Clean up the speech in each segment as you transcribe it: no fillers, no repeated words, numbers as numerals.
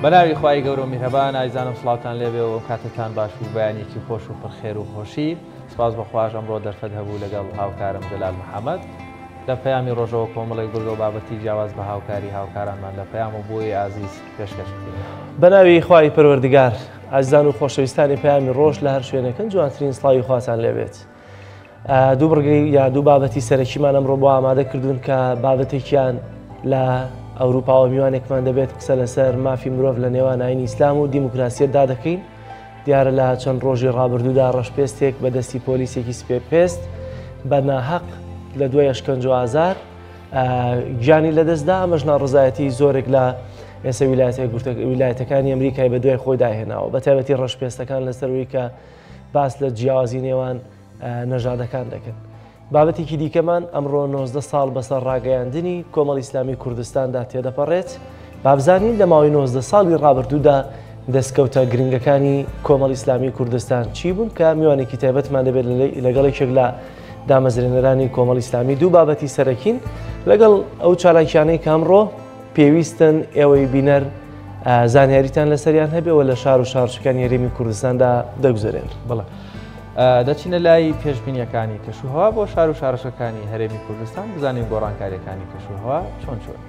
بەناوی خوای گەورە و میهرەبان ئایزانم سڵاوتان لێبێ و کاتتان باش و بەیانێکی خۆش و پڕ خێر و خۆشی سپاس بەخواش ئەمڕۆ دەرفەت هەبوو لەگەڵ هاوکارم جەلال محەممەد لە پەیامی ڕۆژەوە کۆمەڵێک بڕگە و بابەتی جیاواز بە هاوکاری هاوکارانمان لە پەیام و بۆی ئازیز پێشکەش بکەین. بەناوی خوای پەروەردگار ئازیزان و خۆشەویستانی پەیامی ڕۆژ لە هەر شوێنێکن جوانترین سڵاوی خواتان لێبێت. دوو بڕگەی یا دوو بابەتی سەرەکیمان ئەمڕۆ بۆ ئامادە کردوون کە بابەتێکیان لە ئەوروپاوە میوانێکمان دەبێت قسە لەسەر مافی مرۆڤ لە نێوان ئاینی ئیسلام و دیموکراسیەتدا دەکەین. دیارە لە چەند ڕۆژی ڕابردوودا ڕەشپێستێک بە دەستی پۆلیسێکی سپێ پێست بە ناهەق لە دوای ئەشکەنجە و ئازار گیانی لەدەستدا، ئەمەش ناڕەزایەتی زۆرێک لە ئێستا ویلایەتەکانی ئەمریکای بە دوای خۆیدا هێناوە، بە تایبەتی ڕەشپێستەکان لەسەروی کە باس لە جیاوازی نێوان نەژادەکان دەکەن. بابەتێکی دیکەمان ئەمڕۆ 19 ساڵ بەسەر ڕاگەیاندنی کۆمەڵی ئیسلامی کوردستاندا تێدەپەڕێت، با بزانین لە ماوەی 19 ساڵی ڕابردوودا دەستکەوتە گرنگەکانی کۆمەڵی ئیسلامی کوردستان چی بوون کە میوانێکی تایبەتمان دەبێت لەگەڵ یەکێک لە دامەزرێنەرانی کۆمەڵی ئیسلامی. دوو بابەتی سەرەکین لەگەڵ ئەو چالاکیانەی کە ئەمڕۆ پێویستن ئێوەی بینەر زانیاریتان لەسەریان هەبێ و لە شار و شارچەکانی هەرێمی کوردستاندا دەگوزەرێن. بەڵێ دەچینە لای پێشبینیەکانی کەشوهەوا بۆ شار و شارۆچکەکانی هەرێمی کوردستان بزانین گۆڕانکاریەکانی کەشوهەوا چۆن چۆن.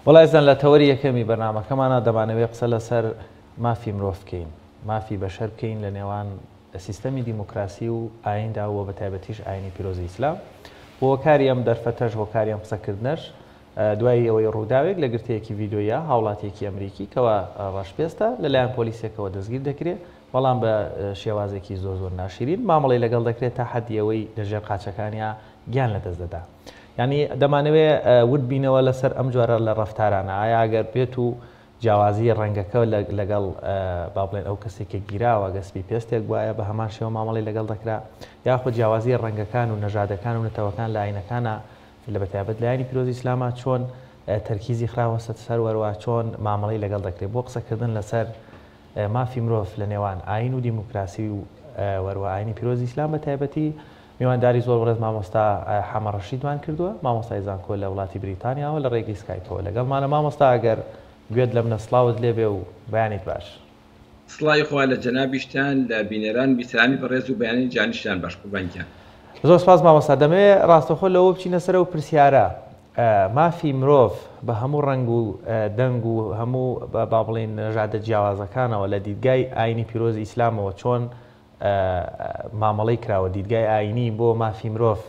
وەڵا ئێزان لە تەوەری یەکەمی بەرنامەکەمانا دەمانەوێ قسە لەسەر مافی مرۆڤ بکەین، مافی بەشەر بکەین لە نێوان سیستەمی دیموکراسی و ئاییندا و بەتایبەتیش ئایینی پیرۆزی ئیسلام. و هۆکاری ئەم دەرفەتەش، هۆکاری ئەم قسەکردنەش دوای ئەوەی ڕووداوێک لە گرتەیەکی ڤیدیۆییا هاوڵاتییەکی ئەمریکی کەوا ڕەشپێستە لەلایەن پۆلیسێکەوە دەستگیر دەکرێ، بەڵام بە شێوازێکی زۆر زۆر ناشیرین مامەڵەی لەگەڵ دەکرێت تا حەدی ئەوەی لە ژێر قاچەکانیا گیان لەدەست دەدا. یانی دەمانەوێ ورد بینەوە لەسەر ئەم جۆرە لە ڕەفتارانە ئایا ئەگەر بێت و جیاوازی ڕەنگەکە لەگەڵ با بڵێن ئەو کەسێک کە گیراوە گەر سپی پێستێک بوایە بە هەمان شێوە مامەڵەی لەگەڵ دەکرا یاخود جیاوازی ڕەنگەکان و نەژادەکان و نەتەوەکان لە ئاینەکانا لە بەتایبەت لایەنی پیرۆزی ئیسلاما چۆن تەرکیزی خراوەسە سەر وەروا چۆن مامەڵەی لەگەڵ دەکرێت بۆ قسەکردن لەسەر مافی مرۆڤ لە نێوان ئاین و دیموکراسی و وەروا ئاینی پیرۆزی ئیسلام بە تایبەتی میوانداری زۆر بەڕێز مامۆستا حەمە ڕەشیدمان کردووە مامۆستای زانکۆ لە وڵاتی بریتانیاوە لە ڕێگەی سکایپەوە لەگەڵمانە مامۆستا ئەگەر گوێت لەمنە سڵاوت لێبێ و بەیانیت باش. سڵاوی خوا لە جەنابیشتان لە بینەران بیسەرانی بەڕێز و بەیانی جانیشتان باش قوربان گیان. زۆر سپاس مامۆستا دەمەوێ ڕاستەوخۆ لەوە بچینە سەر ئەو پرسیارە مافی مرۆڤ بە هەموو ڕەنگ و دەنگ و هەموو با بڵێین نەژادە جیاوازەکانەوە لە دیدگای ئاینی پیرۆزی ئیسلامەوە چۆن مامەڵەی کراوە دیدگای ئاینی بۆ مافی مرۆڤ؟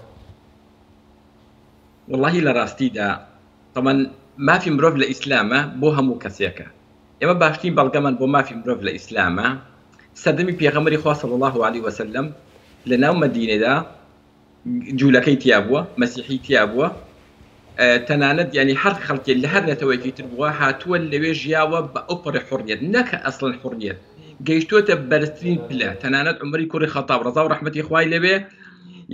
وەڵاهی لە ڕاستیدا تەبعەن مافی مرۆڤ لە ئیسلامە بۆ هەموو کەسێکە ئێمە باشترین بەڵگەمان بۆ مافی مرۆڤ لە ئیسلامە سەردەمی پێغەمبەری خوا صلی اللە علیه وسلم لە ناو مەدینەدا جوولەکەی تیا بووە، مەسیحی تیا بووە، تەنانەت یانی هەر خەڵکێ لە هەر نەتەوەیەکی تر بووە هاتووە لەوێ ژیاوە بە ئەو پەڕی حوڕیەت نەک ئەسڵەن حوڕیەت گەیشتووەتە بەرزترین پلە تەنانەت عومەری کوڕی خەتاب ڕەزا و ڕەحمەتی خوای لێبێ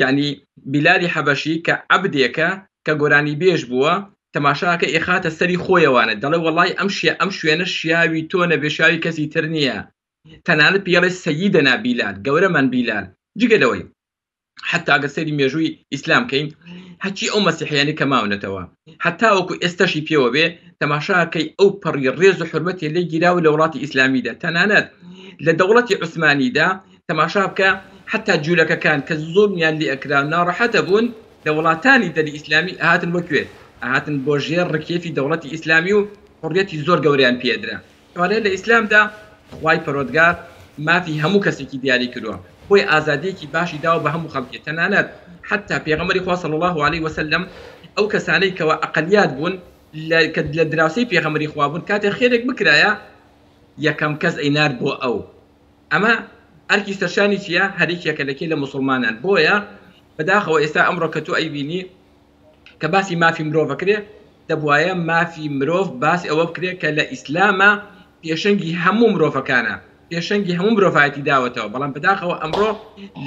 یعنی بیلالی حەبەشی کە عەبدێکە کە گۆرانی بێژ بووە تەماشاکە ئێخاتە سەری خۆیەوانە دەڵێ وەڵای ئەم شیە ئەم شوێنە شیاوی تۆ نەبێ شیاوی کەسی تر نییە تەنانەت پێڵێ سەیدەنا بیلال گەورەمان بیلال جگە لەوەی حتا گەر سەیری مێژووی ئیسلام کەین هەچی ئەو مەسیحیانی کە ماونەتەوە هەتا وەکو ئێستەشی پێوە بێ تەماشاکەی ئەو پەڕی ڕێز و حرمەتی لێ گیراوە لە وڵاتی ئیسلامیدا تەنانەت لە دەوڵەتی عوسمانیدا تەماشا بکە حتا جوولەکەکان کە زۆرمیان لێ ئەکرا ناڕەحەتە بوون لە وڵاتانی دەری ئیسلامی ئەهاتن بۆ کوێ ئەهاتن بۆ ژێر ڕکێفی دەوڵەتی ئیسلامی و حڕیەتی زۆر گەورەیان پێدرا کەواتە لە ئیسلامدا خوای پەروەردگار مافی هەموو کەسێکی دیاری کردووە خۆی ئازادیەکی باشی داوە بە هەموو خەڵکی تەنانەت حتا پێغەمبەری خوا صلی الله علیه وسلم ئەو کەسانەی کەوا ئەقلیات بوون لە کە لە دراوسێی پێغەمبەری خوا بوون کاتێ خێرێک بکرایە یەکەم کەس ئەینارد بۆ ئەو ئەمە ئەرکی سەرشانی چییە هەریکێکە لە کێ لە موسڵمانان بۆیە بەداخەوە ئێستا ئەمڕۆ کە تۆ ئەیبینی کە باسی مافی مرۆڤ ئەکرێ دەبوایە مافی مرۆڤ باسی ئەوە بکرێ کە لە ئیسلامە پێشەنگی هەموو مرۆڤەکانە پێشەنگی هەموو مرۆڤایەتی داوەتەوە بەڵام بەداخەوە ئەمڕۆ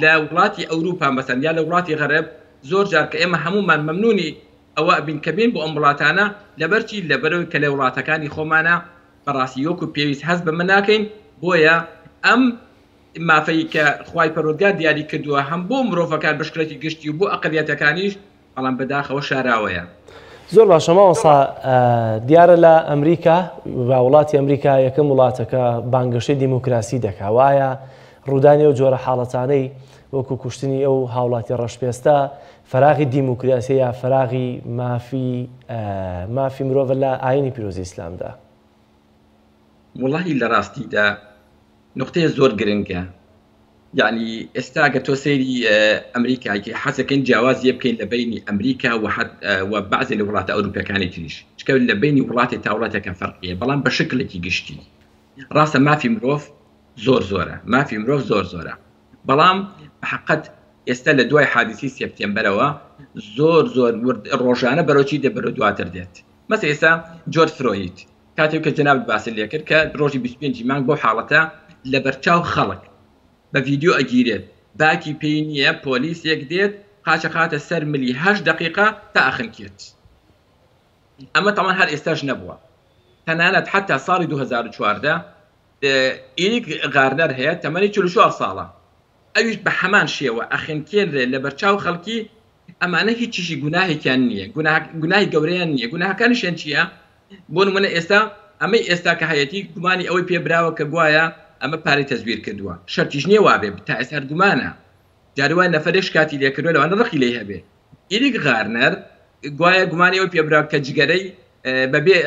لە وڵاتی ئەوروپا مەسەن یا لە وڵاتی غەرب زۆر جار کە ئێمە هەمومان مەمنونی ئەوە ئەبین کە بین بۆ ئەم وڵاتانە لەبەرچی لەبەرەوەی کە لە وڵاتەکانی خۆمانە بەڕاستی وەکو پێویست هەست بەمە ناکەین بۆیە ئەم مافەی کە خوای پەروەردگار دیاری کردووە هەم بۆ مرۆڤەکان بە شکڵێکی گشتی و بۆ ئەقەلیەتەکانیش، بەڵام بەداخەوە شاراوەیە. زۆر باشە مامۆستا دیارە لە ئەمریکا و وڵاتی ئەمریکا یەکەم وڵاتە کە بانگەشەی دیموکراسی دەکا و ئایا ڕوودانی ئەو جۆرە حاڵەتانەی وەکو کوشتنی ئەو هاوڵاتی ڕەشپێستە فەراغی دیموکراسی یا فەراغی مافی مافی مرۆڤە لە ئاینی پیرۆزی ئیسلامدا؟ وەڵاهی لە ڕاستیدا نوقتەیە زۆر گرنگە یعنی ئێستا گە تۆ سەیری ئەمریکایکی حەزەکەین جیاوازیە بکەین لە بینی ئەمریکا و حەت و بەعزێ لە وڵاتە ئەوروپەکانی تریش چکە لە بینی وڵاتی تا وڵاتەکە فەرقیە بەڵام بە شکلێکی گشتی ڕاستە مافی مرۆڤ زۆر زۆرە مافی مرۆڤ زۆر زۆرە بەڵام حقت ئێستا لە دوای حادیسی سێپتێمبەرەوە زۆر زۆر ڕۆژانە بەرۆچی دە بەرە دواتر دێت مەسە ئێستا جۆرج فرۆید کاتێک کە جەنابت باست لێکرد کە ڕۆژی 25 مانگ بەو حاڵەتە لەبەرچاو خەڵک بە ڤیدیۆ ئەگیرێت باکی پێی نییە پۆلیسێک دێت قاچە خاتە سەر ملی هەشت دقیقە تا ئەخنکێت ئەمە تەمان هەر ئێستاش نەبووە تەنانەت حتا ساڵی 2014 ئیریک غارنەر هەیە تەمەنی 44 ساڵە ئەویش بە هەمان شێوە ئەخنکێنرێ لەبەرچاو خەڵکی ئەمانە هیچیشی گوناهێکیان نییە گوناهی گەورەیان نییە گوناهەکانیشیان چییە بۆ نمونە ئێستا ئەمەی ئێستا کە هەیەتی گومانی ئەوەی پێ براوە کە گوایە ئەمە پارەی تەزویر کردووە شەرتیش نییە وابێ تا ئێستا هەر گومانە جاری وایە نەفەرێک شکاتی لێ کردووە لەوانە ڕقی لێی هەبێ ئیریک غارنەر گوایە گومانی ئەوەی پێ براوە کە جگەرەی بەبێ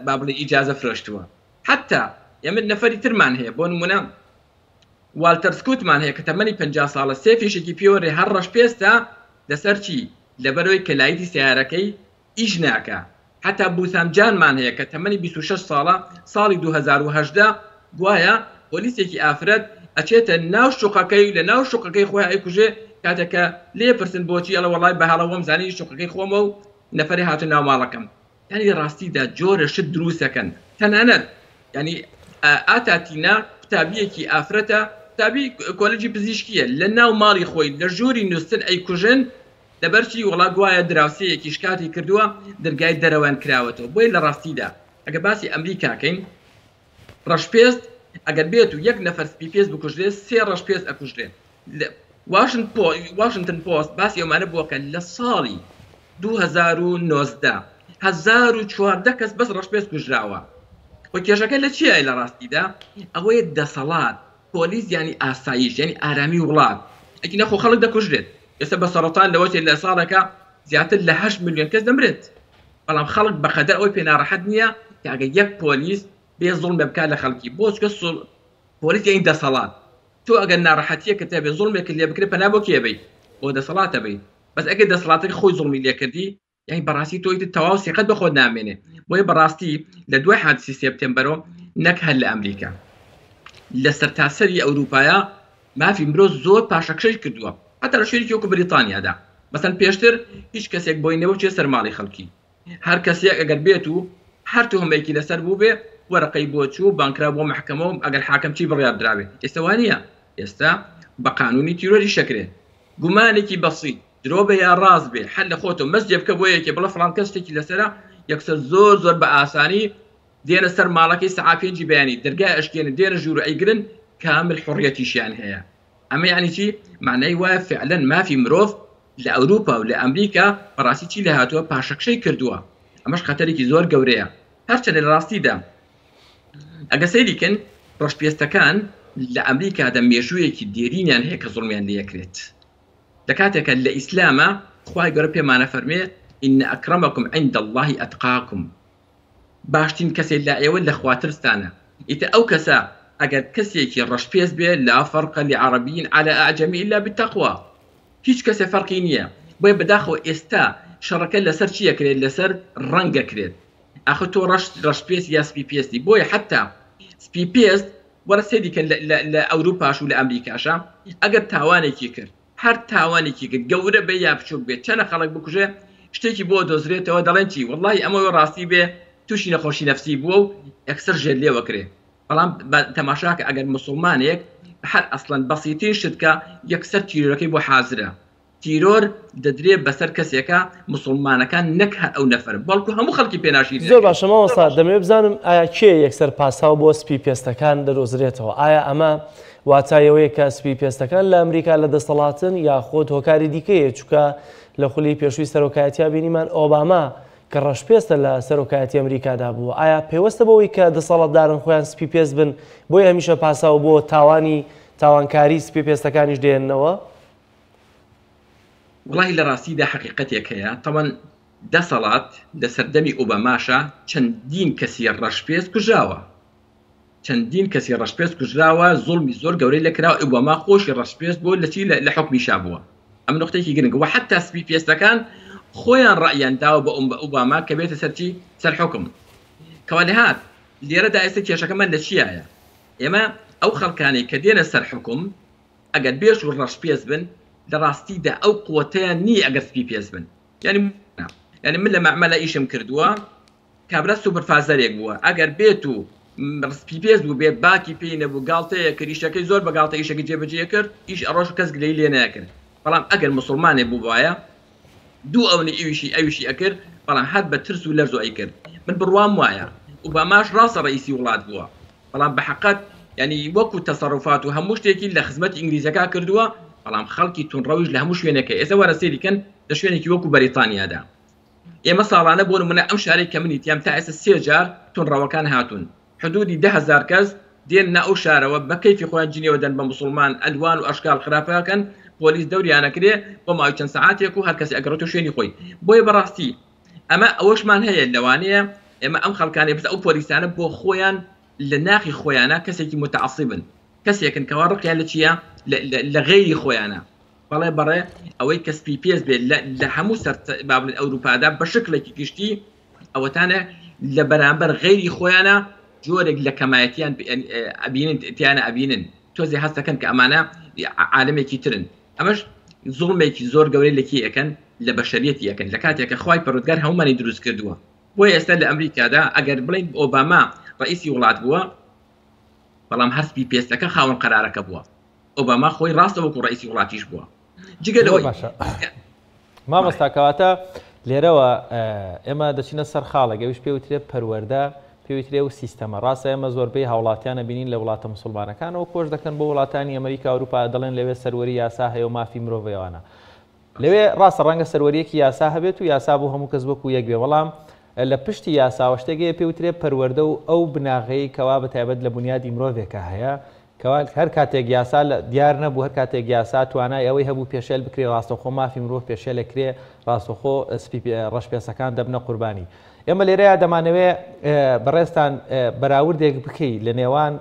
با بڵێ ئیجازە فرۆشتووە. حەتا ئێمە نەفەری ترمان هەیە، بۆ نموونە والتەر سکوتمان هەیە کە تەمەنی 50 ساڵە، سێ فیشەکی پێوەرێ، هەر ڕەشپێستە. لەسەر چی؟ لەبەرئەوەی کە light ی سەیارەکەی ئیش ناکا. حەتا بوسام جانمان هەیە کە تەمەنی 26 ساڵە، ساڵی 2018 گوایە پۆلیسێکی ئافرەت ئەچێتە ناو شوقەکەی و لە ناو شوقەکەی خۆی ئەیکوژێ. کاتێک کە لێ پرسن بۆچی، ئەڵێ وەڵای بە هەڵە وەم زانی شوقەکەی خۆمە و نەفەرێ هاتە ناو ماڵەکەم. یانی لە ڕاستیدا جۆرە شت دروستەکەن. تەنانەت یانی ئاتا تینا قوتابیەکی ئافرەتە، قوتابی کۆلێجی پزیشکیە، لە ناو ماڵی خۆی لە ژووری نوستن ئەیکوژن. لەبەرچی؟ وەڵا گوایە دراوسێیەکی شکاتی کردووە دەرگای دەرەوەیان کراوەتەوە. بۆیە لە ڕاستیدا ئەگەر باسی ئەمریکا کەین، ڕەشپێست ئەگەر بێت و یەک نەفەر سپی پێست بکوژرێت، سێ ڕەشپێست ئەکوژرێن. واشنتن پۆست باسی ئەومانە بووە کە لە ساڵی 2019 1014 کەس بەس ڕەشپێست کوژراوە. و کێشەکە لە چیایە لە ڕاستیدا؟ ئەوەیە دەسەڵات، پۆلیس یانی ئاسایش یانی ئارامی وڵات، ئەگینا خۆ خەڵک دەکوژرێت. ئێستا بە سەرەتان لەوە چێت لە ساڵێکا زیاتر لە 8 ملیۆن کەس دەمرێت، بەڵام خەڵک بەقەدەر ئەوەی پێ ناڕەحەت نییە کە ئەگەر یەک پۆلیس بێ زوڵمێ بکات لە خەڵکی. بۆ؟ چونکە پۆلیس یانی دەسەڵات. تۆ ئەگەر ناڕەحەتیەکت هەبێ، زوڵمێکت لێ بکرێت، پەنا بۆ کێ بەی؟ بۆ دەسەڵاتە بەی. بەس ئەگەر دەسەڵاتەکە خۆی زوڵمی لێکردی، یانی بەڕاستی تۆ ئیتر تەواو سیقەت بە خۆت نامێنێ. بۆیە بەڕاستی لە دوای حادسی سێپتێمبەرەوە نەک هەر لە ئەمریکا، لە سەرتاسەری ئەوروپایە مافی مرۆ زۆر پاشەکشەی کردووە. حتا لە شوێنێکی وەکو بریتانیادا مەسەن پێشتر هیچ کەسێک بۆی نەبوو بچێت سەر ماڵی خەڵکی. هەر کەسێک ئەگەر بێت و هەر تهمەیەکی لەسەر بوو بێ، وەرەقەی بۆ چوو، بانکرا بۆ مەحکەمە و ئەگەر حاکم چی بڕیار دراوێ. ئێستا وا نییە. ئێستا بە قانونی تیرۆریش ئەکرێ. گومانێکی بەسیت، درۆ بێ یا ڕاست بێ، هەر لە خۆتەوە مەسجێ بکە بۆ یەکێ بڵێ فڵان کەس شتێکی لەسەرە، یەکسەر زۆر زۆر بە ئاسانی دێنە سەر ماڵەکەی سەعات پێنجی بەیانی، دەرگای ئەشکێنن، دێنە ژوور ئەیگرن، کامل حوڕیەتیشیان هەیە. ئەمە یانی چی؟ مەعنای وایە فعلەن مافی مرۆڤ لە ئەوروپا و لە ئەمریکا بەڕاستی چی لێهاتووە؟ پاشەکشەی کردووە. ئەمەش خەتەرێکی زۆر گەورەیە. هەرچەندە لە ڕاستیدا ئەگە سەیری کەن ڕەشپێستەکان لە ئەمریکادا مێژوویەکی دێرینیان هەیە کە زوڵمیان لێکرێت، لە کاتێکە لە ئیسلامە خوای گەورە پێمانە فەرمێ ان اکرمکم عند اللە اتقاکم، باشترین کەسێ لا ئێوە لە خواترستانە. ئیتر ئەو کەسە ئەگەر کەسێکی ڕەشپێست بێ، لا فرق لعربی علی اعجمی الا بالتقوی، هیچ کەسێ فەرقی نییە. بۆیە بەداخەوە ئێستا شەڕەکە لەسەر چی ئەکرێت؟ لەسەر ڕەنگ ئەکرێت. ئاخر تۆ ڕەش ڕەشپێست یا سپی پێستی. بۆیە حەتا سپی پێست وەرە سەیری کە لە ئەوروپاش و لە ئەمریکاشا ئەگەر تاوانێکی کرد، هەر تاوانێکی کرد، گەورە بێ یا بچوک بێ، چەنە خەڵک بکوژێ، شتێکی بۆ دۆزرێتەوە دەڵێن چی؟ وەڵاهی ئەمە ڕاستی بێ تووشی نەخۆشی نەفسی بووە و یەکسەر ژێر لێوە کرێ. بەڵام تەماشاکە ئەگەر مسوڵمانێک هەر ئەسڵەن بەسیترین شت کە یەکسەر تیرۆرەکەی بۆ حازرە، تیرۆر دەدرێ بەسەر کەسێکا مسوڵمانەکان نەک هەر ئەو نەفەر بەڵکو هەموو خەڵکی پێ ناشیرین زۆر ئەکرێت. باشە مامۆستا دەمەوێت بزانم ئایا کێ یەکسەر پاساو بۆ سپی پێستەکان دەدۆزرێتەوە؟ ئایا ئەمە واتای ئەوەیە کە سپی پێستەکان لە ئەمریکا لە دەستەڵاتن یاخود هۆکاری دیکەیە؟ چونکە لە خولی پێشووی سەرۆکایەتیا بینیمان ئۆباما کە ڕەشپێستە لە سەرۆکایەتی ئەمریکادا بووە، ئایا پەیوەستە بەوەی کە دەسەڵاتدارن خۆیان سپی پێست بن بۆیە هەمیشە پاساو بۆ تاوانی تاوانکاری سپی پێستەکانیش دێننەوە؟ وەڵاهی لە ڕاستیدا حەقیقەتێک هەیە، تەبعەن دەسەڵات لە سەردەمی ئۆباماشا چەندین کەسی ڕەشپێست کوژراوە، چەندین کەسی ڕەشپێست کوژراوە، زوڵمی زۆر گەورەی لێ کراوە، ئۆباما خۆشی ڕەشپێست بووە لە چی لە حوکمی شا بووە، ئەمە نوقتەیەکی گرنگە، وە حەتا سپی پێستەکان خۆیان ڕەئیان داوە بە ئۆباما کە بێتە سەر چی سەر حوکم. کەوا لێهات لێرەدا ئێستا کێشەکەمان لە چیایە؟ ئێمە ئەو خەڵکانەی کە دێنە سەر حوکم ئەگەر بێش و ڕەش پێست بن لە ڕاستیدا ئەو قوتەیان نییە ئەگەر سپی پێست بن. یعنی یعنی من لە مەعمەلە ئیشم کردووە، کابرا supervisor ێک بووە، ئەگەر بێت و سپی پێست بوو بێت باکی پێی نەبوو، گاڵتەیە کرد، ئیشەکەی زۆر بە گاڵتە ئیشەکەی جێبەجێ کرد، ئیش ئەڕۆشت کەس گلەیی لێ نەکرد. بەڵام ئەگەر موسڵمانێک بووبایە دوو ئەونەی ئەویشی ئەویشی ئەکرد، بەڵام هەر بە ترس و لەرزۆ ئەیکرد. من بڕوام وایە ئوباماش ڕاستە ڕەئیسی وڵات بووە، بەڵام بە حەقەت یانی وەکو تەسەروفات و هەموو شتێکی لە خزمەتی ئینگلیزەکا کردووە، بەڵام خەڵکی توندڕەویش لە هەموو شوێنێک هەیە. ئێستا وەرە سەیری کەن لە شوێنێکی وەکو بەریتانیادا ئێمە ساڵانە بۆ نمونە ئەم شارەی کە منی تیام تا ئێستا سێ جار توندڕەوەکان هاتوون، حدودی 10,000 کەس دێننە ئەو شارەوە بە کەیفی خۆیان جنێوە دەن بە موسڵمان، ئەلوان و ئەشکال خراپە ئەکەن، پۆلیس دەوریان ئەکرێ بۆ ماوەی چەند سەعاتێک و هەر کەسێ ئەگەڕێتەوە شوێنی خۆی. بۆیە بەڕاستی. ئەمە ئەوەشمان هەیە لەوانەیە ئێمە ئەم خەڵکانەی بەس ئەو پۆلیسانە بۆ خۆیان لە ناخی خۆیانە کەسێکی متعصبن کەسێکن کەوا ڕقیان لە چییە لە غەیری خۆیانە بەڵێ بەڕێ ئەوەی کە سپی پێست بێت لە هەموو سەر با بڵێن ئەوروپادا بە شکلێکی گشتی ئەوەتانە لە بەرامبەر غەیری خۆیانە جۆرێک لە کەمایەتیان ئەبینن تیانە ئەبینن تۆزێ هەستەکەن کە ئەمانە عالەمێکی ترن ئەمەش زوڵمێکی زۆر گەورەی لە کێ ئەکەن؟ لە بەشەریەتی ئەکەن لە کاتێک کە خوای پەروەردگار هەموومانی دروست کردووە. بۆیە ئێستا لە ئەمریکادا ئەگەر بڵێین ئۆباما ڕئیسی وڵات بووە بەڵام هەر سپی پێستەکە خاوەن قەرارەکە بووە. ئۆباما خۆی ڕاستە وەکو ڕئیسی وڵاتیش بووە. جگە زۆر لەوەی باشە مامۆستا کەواتە لێرەوە ئێمە دەچینە سەر خاڵێک ئەویش پێ وترێ پەروەردە پێ وترێ و سیستەمە ڕاستە ئێمە زۆربەی هاوڵاتیانە بینین لە وڵاتە مسلمانەکانەوە کۆچ دەکەن بۆ وڵاتانی ئەمریکا ئەوروپا دەڵێن لەوێ سەروەری یاسا هەیە و مافی مرۆڤەوانە لەوێ ڕاستە ڕەنگە سەروەریەکی یاسا هەبێت و یاسا بۆ هەموو کەس وەکو یەک بێ بەڵام لە پشتی یاساوە شتێک هەیە پێ وترێ پەروەردە و ئەو بناغەی کەوا بە تایبەت لە بونیادی مرۆڤێکا هەیە کەوا هەر کاتێک یاسا دیار نەبوو هەر کاتێک یاسا توانای ئەوەی هەبوو پێشێل بکرێ ڕاستەوخۆ مافی مرۆڤ پێشێل ئەکرێ ڕاستەوخۆ سپی ڕەشپێسەکان دەبنە قوربانی ئێمە لێرەیا دەمانەوێ بەڕێزتان بەراوردێک بکەی لە نێوان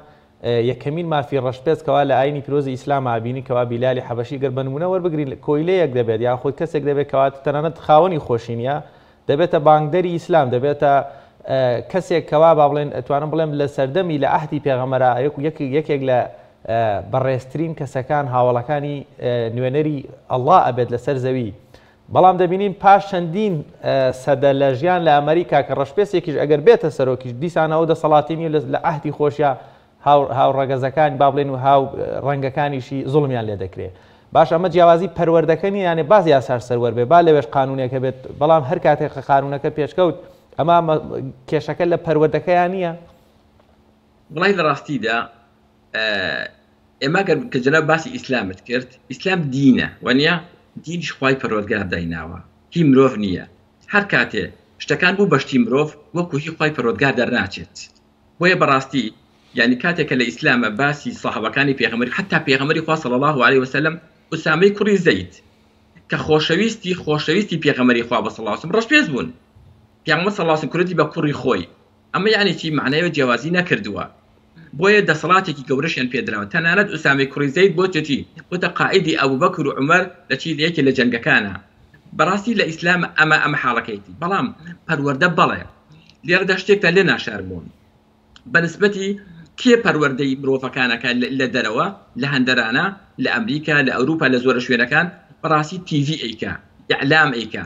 یەکەمین مافی ڕەشپێست کەوا لە ئاینی پیرۆزی ئیسلاما ئەبینین کەوا بیلالی حەبەشی گەر بە نمونە وەربگرین کۆیلەیەک دەبێت یاخود کەسێک دەبێت کەوا تەنانەت خاوەنی خۆشی نییە دەبێتە بانگدەری ئیسلام دەبێتە کەسێک کەوا با بڵێن ئەتوانم بڵێم لە سەردەمی لە عەهدی پێغەمبەرا یەکێک لە بەڕێزترین کەسەکان هاوەڵەکانی نوێنەری ئەڵڵا ئەبێت لەسەر زەوی بەڵام دەبینین پاش چەندین سەدە لە ژیان لە ئەمریکا کە ڕەشپێستێکیش ئەگەر بێتە سەرۆکیش دیسانەوە دەسەڵاتی نیە لە عەهدی خۆشیا هاوڕەگەزەکان با بڵێن و هاو ڕەنگەکانیشی زوڵمیان لێ دەکرێ باش ئەمە جیاوازی پەروەردەکە نیە یانێ باز یاساش سەروەر بێ با لەوێش قانونێک هەبێت بەڵام هەر کاتێک کە قانونەکە پێشکەوت ئەمە کێشەکە لە پەروەردەکەیان نییە؟ وڵی لە ڕاستیدا ئێمە گەر کە جەناب باسی ئیسلامت کرد ئیسلام دینە وەنیە دینیش خوای پەروەردگار دایناوە هی مرۆڤ نییە هەر کاتێ شتەکان بوو بەشتی مرۆڤ وەکو هی خوای پەروەردگار دەرناچێت بۆیە بەڕاستی یعنی کاتێک کە لە ئیسلامە باسی سەحابەکانی پێغەمبەری حتا پێغەمبەری خوا صلی الله علیه وسلم ئوسامەی کوڕی زەید کە خۆشەویستی خۆشەویستی پێغەمبەری خوا بە صلی الله علیه وسلم ڕەشپێست بوون پێغەمبەر صلی الله علیه وسلم کردی بە کوڕی خۆی ئەمە یانی چی؟ مەعنای جیاوازی نەکردووە. بۆیە دەسەڵاتێکی گەورەشیان پێدراوە. تەنانەت ئوسامەی کوڕی زەید بۆتە چی؟ بۆتە قائیدی ئەبوبەکر و عومەر لە چی؟ لە یەکێ لە جەنگەکانا. بەڕاستی لە ئیسلام ئەمە ئەمە حاڵەکەیەتی. بەڵام پەروەردە بەڵێ. لێرەدا شتێکتان لێ ناشارمەوە. بە نسبەتی کێ پەروەردەی مرۆڤەکان ئەکا لە دەرەوە، لە هەندەرانە، لە ئەمریکا، لە ئەوروپا، لە زۆرە شوێنەکان، بەڕاستی تیڤی ئەیکا، ئیعلام ئەیکا.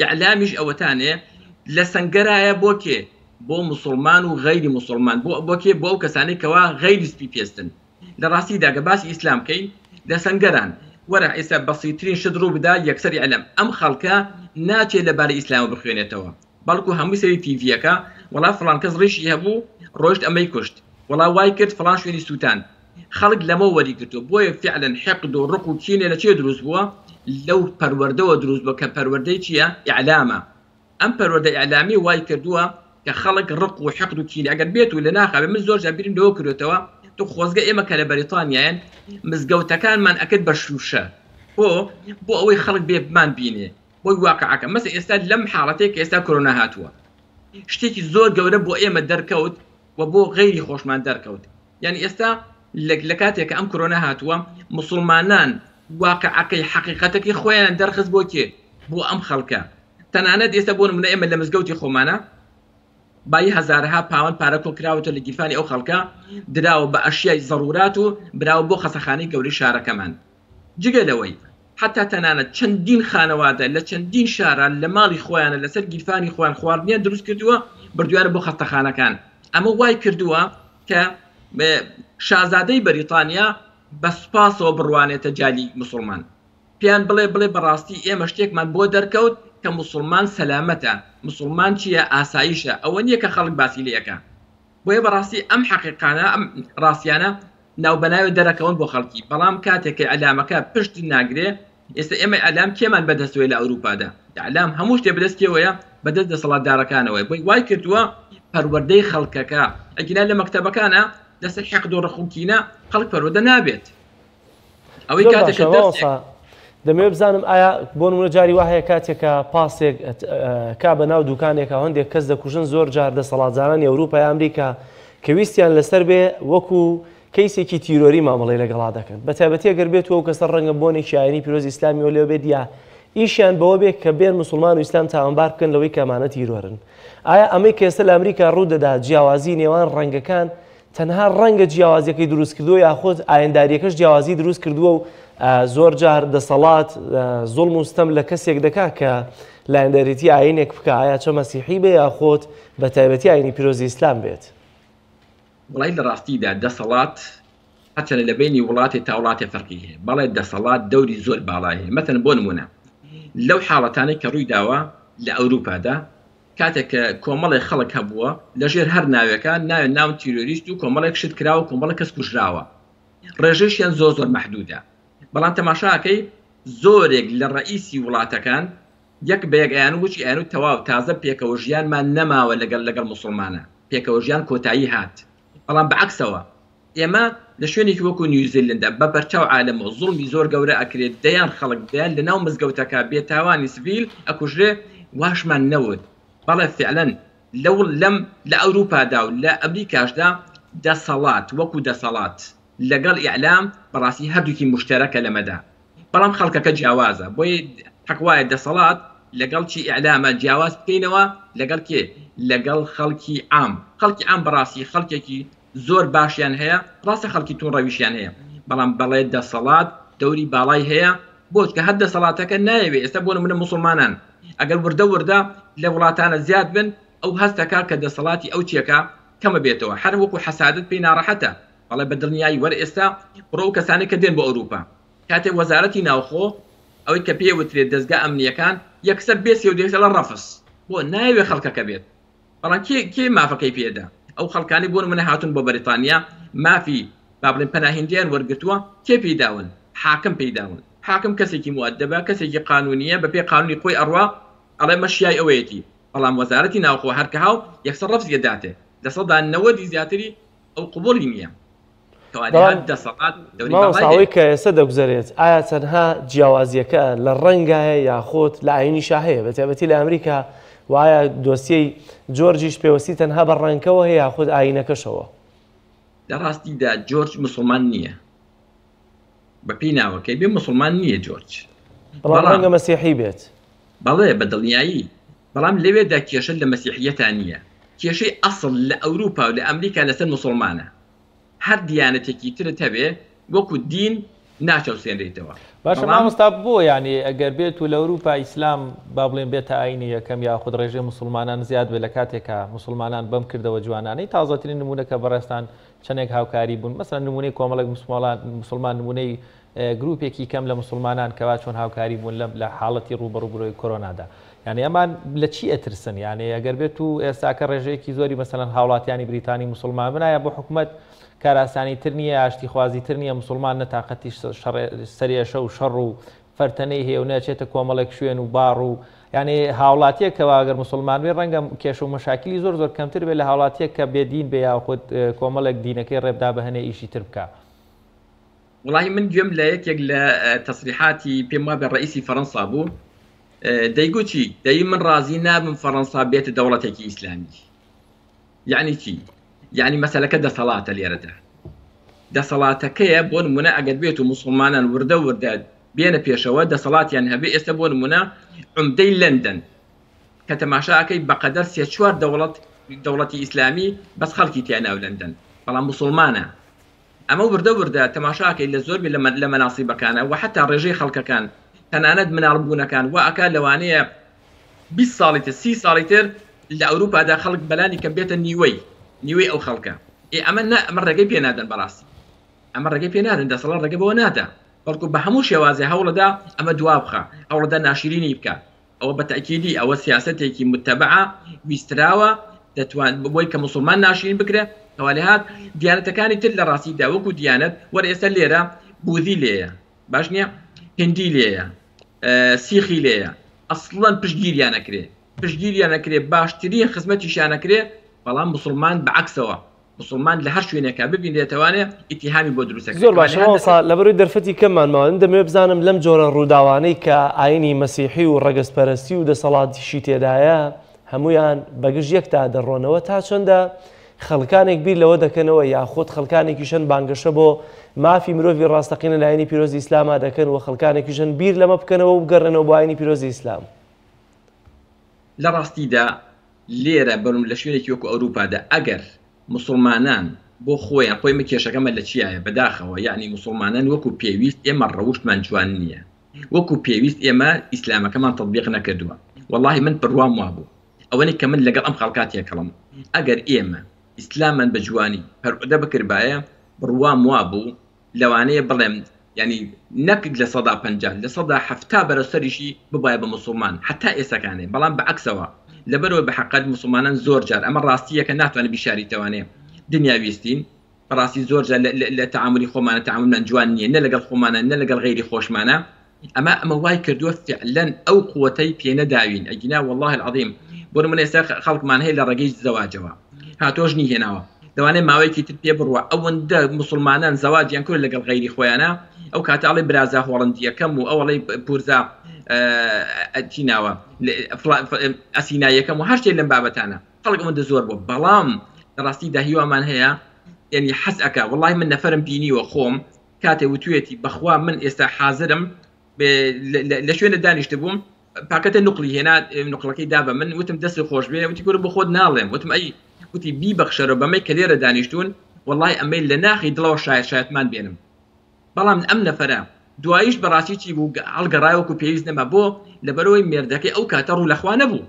ئیعلامیش ئەوەتانێ لە سەنگەرایە بۆ کێ؟ بۆ موسوڵمان و غەیری موسوڵمان، بۆ بۆ کێ؟ بۆ ئەو کەسانەی کەوا غەیری سپی پێستن. لە ڕاستیدا گەر باسی ئیسلام بکەین لە سەنگەران. وەرە ئێستا بەسیترین شت ڕوو بدا یەکسەر ئیعلام ئەم خەڵکە ناچێ لە بارەی ئیسلامەوە بخوێنێتەوە بەڵکو هەمووی سەیری تیڤیەکە وەڵا فڵان کەس ڕیشی هەبوو ڕۆیشت ئەمەی کوشت وەڵا وای کرد فڵان شوێنی سووتاند خەڵک لەمەوە وەریگرتووە بۆیە فعلا حقد و ڕق و کینە لە چێ دروست بووە لەو پەروەردەوە دروست بووە کە پەروەردەی چییە ئیعلامە ئەم پەروەردە ئیعلامی وای کردووە کە خەڵک ڕق و حقد و کینە ئەگەر بێت و لە ناخا بێت من زۆر جار بیرم لەوە کردوێتەوە تو خۆزگە ئێمە کە لە بەریتانیایەن مزگەوتەکانمان ئەکرد بە شووشە بۆ بۆ ئەوەی خەڵک بێ بمان بینێ بۆی واقعەکە مەسە ئێستا لەم حاڵەتێک کە ئێستا کۆرۆنا هاتووە شتێکی زۆر گەورە بۆ ئێمە دەرکەوت و بۆ غەیری خۆشمان دەرکەوت یانی ئێستا لە کاتێک کە ئەم کرۆنا هاتووە موسڵمانان واقعەکەی حەقیقەتەکەی خۆیان دەرخست بۆ کێ بۆ ئەم خەڵکە تەنانەت ئێستا بۆ نمونە ئێمە لە مزگەوتی خۆمانە بایی هەزارەها پاوەند پارە کۆکراوەتە لە گیرفانی ئەو خەڵکە دراوە بە ئەشیای زەڕورات و براوە بۆ خەسەخانەی گەورەی شارەکەمان جگە لەوەی حەتا تەنانەت چەندین خانەوادە لە چەندین شارا لە ماڵی خۆیانە لەسەر گیرفانی خۆیان خواردنیان دروست کردووە بردویانە بۆ خەستەخانەکان ئەمە وای کردووە کە شازادەی بەریتانیا بە سوپاسەوە بڕوانێتە جالی مسوڵمان پێیان بڵێ بڵێ بەڕاستی ئێمە شتێکمان بۆ دەرکەوت کە مسوڵمان سەلامەتە مسوڵمان چییە ئاسایشە ئەوە نییە کە خەڵک باسی لێ ئەکا بۆیە بەڕاستی ئەم حەقیقانە ئەم ڕاستیانە ناوبەناوێ دەرەکەون بۆ خەڵکی بەڵام کاتێک کە ئیعلامەکە پشت ناگرێ ئێستا ئێمە ئیعلام کێمان بەدەستەوەی لە ئەوروپادا ئیعلام هەموو شتێ بەدەست کێوەیە بەدەست دەسەڵاتدارەکانەوەی بۆی وای کردووە پەروەردەی خەڵکەکە ئەگینا لە مەکتەبەکانە لەسەر حەقد و ڕق و کینە خەڵک پەروەردە نابێت ئەوەی زۆر کاتێک باشە کە دەرسێک مامۆستا. دەمەوێت بزانم ئایا بۆ نمونە جاری وا هەیە کاتێک کە پاسێک کا بە ناو دوکانێکا هەندێک کەس دەکوژن زۆر جار دەسەڵاتزانانی ئەوروپا یا ئەمریکا کە ویستیان لەسەر بێ وەکو کەیسێکی تیرۆری مامەڵەی لەگەڵا دەکەن بە تایبەتی ئەگەر بێت و ئەو کەسە ڕەنگە بۆنێکی ئاینی پیرۆزی ئیسلامیەوە لێ بێت یا ئیشیان بەوە بێ کە بێن مسلمان و ئیسلام تاوانبار بکەن لەوەی کە ئەمانە تیرۆرن ئایا ئەمەی کە ئێستا لە ئەمریکا ڕوو دەدا جیاوازی نێوان ڕەنگەکان تەنها ڕەنگە جیاوازیەکەی دروست کردووە یاخود ئاینداریەکەش جیاوازی دروست کردووە و زۆر جار دەسەڵات زوڵم و ستەم لە کەسێک دەکا کە لایەنداریتی ئاینێک بکە ئایا چە مەسیحی بێ یاخود بە تایبەتی ئاینی پیرۆزی ئیسلام بێت. وەڵای لە ڕاستیدا دەسەڵات هەرچەنە لە بەینی وڵاتێ تا وڵاتێ فەرقی هەیە بەڵێ دەسەڵات دەوری زۆر باڵای هەیە مەسەلەن بۆ نمونە لەو حاڵەتانەی کە ڕووی داوە لە ئەوروپادا کاتێک کە کۆمەڵێک خەڵک هەبووە لەژێر هەر ناوێکە ناوێن ناون تیرۆریست و کۆمەڵێک شت کراوە کۆمەڵێک کەس کوژراوە ڕێژەشیان زۆر زۆر مەحدودە بەڵام تەماشاکەی زۆرێک لە ڕئیسی وڵاتەکان یەک بە یەک ئەیان وچی ئەیان و تەواو تازە پێکەوە ژیانمان نەماوە لەگەڵ لەگەڵ موسڵمانە پێکەوە ژیان کۆتایی هات بەڵام بە عەکسەوە ئێمە لە شوێنێکی وەکو نیوزیلندا بە بەرچاو عالەمەوە زوڵمی زۆر گەورە ئەکرێت دەیان خەڵک دەیان لە ناو مزگەوتەکە بێتاوانی سڤیل ئەکوژرێ واشمان نەوت بەڵێ فعلەن لەو لەم لە ئەوروپادا و لە ئەمریکاشدا دەسەڵات وەکو دەسەڵات لەگەڵ ئیعلام بەڕاستی هەردووکی مشتەرەکە لەمەدا بەڵام خەڵکەکە جیاوازە بۆیە حەق وایە دەسەڵات لەگەڵ چی ئیعلامە جیاواز بکەینەوە لەگەڵ کێ لەگەڵ خەڵکی عام خەڵکی عام بەڕاستی خەڵکێکی زۆر باشیان هەیە ڕاستە خەڵکی توندڕەویشیان هەیە بەڵام بەڵێ دەسەڵات دەوری باڵای هەیە بۆ چکە هەر دەسەڵاتەکە نایەوێ ئێستا بۆ نمونە موسڵمانان ئەگەر وردە وردە لە وڵاتانە زیاد بن ئەو هەستەکە کە دەسەڵاتی ئەو چیەکە کەمە بێتەوە هەر وەکو حەسادت پێی ناڕەحەتە بەڵێ بە دڵنیایی وەرە ئێستا بڕۆ ئەو کەسانەی کە دێن بۆ ئەوروپا کاتێک وەزارەتی ناوخۆ ئەوەی کە پێی وترێت دەزگا ئەمنیەکان یەکسەر بێ سێ و دێکسەر لە ڕەفز بۆ نایەوێ خەڵکەکە بێت بەڵام کێ کێ مافەکەی پێدا ئەو خەڵکانی بۆ نمونە هاتون بۆ بەریتانیا مافی با بڵێن پەناهیندیان وەرگتووە کێ پێی داون حاکم پێی داون حاکم کەسێکی موئەدەبە کەسێکی قانونیە بە پێی قانونی خۆی ئەڕوا ئەڵێ مە شیای ئەوەیەتی بەڵام وەزارەتی ناوخۆ هەرکە هاو یەکسەر ڕەفزی ئەداتێ 90% زیاتری ئەو قبوڵی نییە. بەڵام مامۆستا ئەوەی کە ئێستا دەگوزەرێت ئایا تەنها جیاوازیەکە لە ڕەنگایە یاخود لە ئاینیشا هەیە بە تایبەتی لە ئەمریکا و ئایا دۆسیەی جۆرجیش پێوەستی تەنها بە ڕەنگەوە هەیە یاخود ئاینەکەشەوە؟ لە ڕاستیدا جۆرج مسوڵمان نییە بەپێی ناوەکەی بێ مسوڵمان نییە جۆرج بەڵام ڕەنگە مەسیحی بێت. بەڵێ بە دڵنیایی بەڵام لەوێدا کێشە لە مەسیحیەتا نییە کێشەی ئەسڵ لە ئەوروپا و لە ئەمریکا لەسەر موسوڵمانە هەر دیانەتێکی ترت هەبێ وەکو دین ناچەوسێنرێیتەوە. باشە بەڵام. مامۆستا بۆ یانی ئەگەر بێت و لە ئەوروپا ئیسلام با بڵێین بێتە ئاینی یەکەم یاخود ڕێژەی موسوڵمانان زیاد بێت لە کاتێکا موسوڵمانان بەم کردەوە جوانانەی تازەترین نمونە کە بەڕێزتان چەندێک هاوکاری بوون مەسەلەن نمونەی کۆمەڵێک موسوڵمان نمونەی گروپێکی کەم لە موسڵمانان کەوا چۆن هاوکاری بوون لەم لە حاڵەتی ڕووبەڕووبوونەوەی کۆرۆنادا یانی ئەمان لە چی ئەترسن یانی ئەگەر بێت و ئێستاکە ڕێژەیەکی زۆری مەسەلەن هاوڵاتیانی بریتانی موسڵمان بن ئایا بۆ حکومەت کارئاسانی تر نییە ئاشتیخوازی تر نییە موسڵمان نە تاقەتی سەرێشە و شەڕ و فەرتەنەی هەیە و نەچێتە کۆمەڵێک شوێن و باڕ و یعنی هاوڵاتیەک کەوا ئەگەر موسڵمان بێ ڕەنگە کێشە و مەشاکلی زۆر زۆر کەمتر بێ لە هاوڵاتیەک کە بێدین بێ یاخود کۆمەڵێک دینەکەی ڕێبدا بە هەنێ ئیشی تر بکا. وەڵاهی من گوێم لە یەکێک لە تەسریحاتی پێم وابێ ڕئیسی فەرەنسا بوو دەیگوت چی دەی من ڕازی نابم فەرەنسا بێتە دەوڵەتێکی ئیسلامی یعنی چی یعنی مەسەلەکە دەسەڵاتە لێرەدا دەسەڵاتەکەیە بۆ نمونە ئەگەر بێت و مسلمانان وردە وردە بێنە پێشەوە دەسەڵاتیان هەبێ ئێستا بۆ نمونە عمدەی لەندەن کە تەماشاکەی بەقەدەر سێ چوار دەوڵەت دەوڵەتی ئیسلامی بەس خەڵکی تیا ناو لەندەن بەڵام مسلمانە ئەمە وردە وردە تەماشاکەی لە زۆربی لە مەناسیبەکانە وە حەتا ڕێژەی خەڵکەکان تەنانەت مناڵ بوونەکان وا ئەکا لەوانەیە 20 ساڵی تر 30 ساڵی تر لە ئەوروپادا خەڵک بەلانی کەم بێتە نیوەی نیوەی ئەو خەڵکە ئێ ئەمە نا ئەمە ڕێگەی پێ نادەن بەڕاستی ئەمە ڕێگەی پێ نادەن دەسەڵات ڕێگە بەوە نادا بەڵکو بە هەموو شێوازێ هەوڵەدا ئەمە دوا بخا هەوڵەدا ناشرینی بکە ئەوە بە تەئکیدی ئەوە سیاسەتێکی متەبعە ویستراوە دەتوان بۆی کە موسڵمان ناشرین بکرێ کەوا لێهات دیانەتەکانی تر لە ڕاستیدا وەکو دیانەت وەرە ئێستا لێرە بوذی لێیە باش نییە هندی لێیە سیخی لێیە ئەسڵەن پشتگیریان ئەکرێ پشتگیریان ئەکرێ باشترین خزمەتیشیان ئەکرێ بەڵام موسڵمان بە عەکسەوە. موسڵمان لە هەر شوێنێکا ببینرێتەوانێ ئیتیهامی بۆ دروست ئەکرێ زۆر باشە مامۆستا لەبەرەوەی دەرفەتی کەممان ماوە من دەمەوێت بزانم لەم جۆرە ڕووداوانەی کە ئاینی مەسیحی و ڕەگەزپەرستی و دەسەڵاتیشی تێدایە هەموویان بەگژ یەکدا دەڕۆنەوە تا چەندە خەڵکانێک بیر لەوە دەکەنەوە یاخود خەڵکانێکیش هەن بانگەشە بۆ مافی مرۆڤی ڕاستەقینە لە ئاینی پیرۆزی ئیسلاما دەکەن و خەڵکانێکیش هەن بیر لەمە بکەنەوە و بگەڕێنەوە بۆ ئاینی پیرۆزی ئیسلام. لە ڕاستیدا لێرە بەرم لە شوێنێکی وەکو ئەوروپادا ئەگەر موسڵمانان بۆ خۆیان خۆی ئێمە کێشەکەمە لە چیایە بەداخەوە یەعنی موسڵمانان وەکو پێویست ئێمە ڕەوشتمان جوان نییە وەکو پێویست ئێمە ئیسلامەکەمان تەتبیق نەکردووە وەڵاهی من بڕوام وابوو ئەوەنی کە من لەگەڵ ئەم خەڵکا تێکەڵم ئەگەر ئێمە ئیسلاممان بە جوانی پەروەردە بکردبایە بڕوام وابوو لەوانەیە بڵێم یانی نەک 50% 70% بەرەو سەریشی ببایە بە موسڵمان حتا ئێسەکانێ بەڵام بە عەکسەوە لەبەرەوەی بە حەقەت موسڵمانان زۆر جار ئەمە ڕاستیەکە ناتوانێت بیشاریتەوانێ دنیا ویستین بەڕاستی زۆر جار لە تەعامولی خۆمانە تەعامولمان جوان نییە نە لەگەڵ خۆمانە نە لەگەڵ غەیری خۆشمانە ئەمە ئەمە وای کردووە فعلەن ئەو قوتەی پێ نەداوین ئەگینا والله العظیم بۆ نمونە ئێستا خەڵکمان هەیە لە ڕێگەی زەواجەوە هاتۆ ژنی هێناوە لەوانەیە ماوەیەکی تر پێ بڕوە ئەوەندە مسلمانان زەواجیان کرد لەگەڵ غەیری خۆیانە ئەو کاتە ئەڵێ برازا هۆڵندیەکەم و ئەوەڵێ پورزا چی ناوە ئەسیناییەکەم و هەر شتێک لەم بابەتانە خەڵک ئەوەندە زۆر بووە بەڵام لە ڕاستیدا هیوامان هەیە یعنی حەز ئەکا وەڵی من نەفەرم بینیوە خۆم کاتێ وتوێتی بەخوا من ئێستا حازرم لە شوێنە دانیشت بووم پاکەتە نقلی هێنا نقلەکەی دا بە من وتم دەست خۆش بێ وتی کورە بۆ خۆت ناڵێم وتم ئەی وتی بیبەخشەرەوە بەمەی کە لێرە دانیشتون وەڵی ئەمەی لە ناخی دڵەوە شایەت شایەتمان بێنم بەڵام ئەم نەفەرە دواییش بەڕاستی چی بوو هەڵگەڕای وەکو پێویست نەما بۆ لەبەرەوەی مێردەکەی ئەو کاتە ڕوو لەخوا نەبوو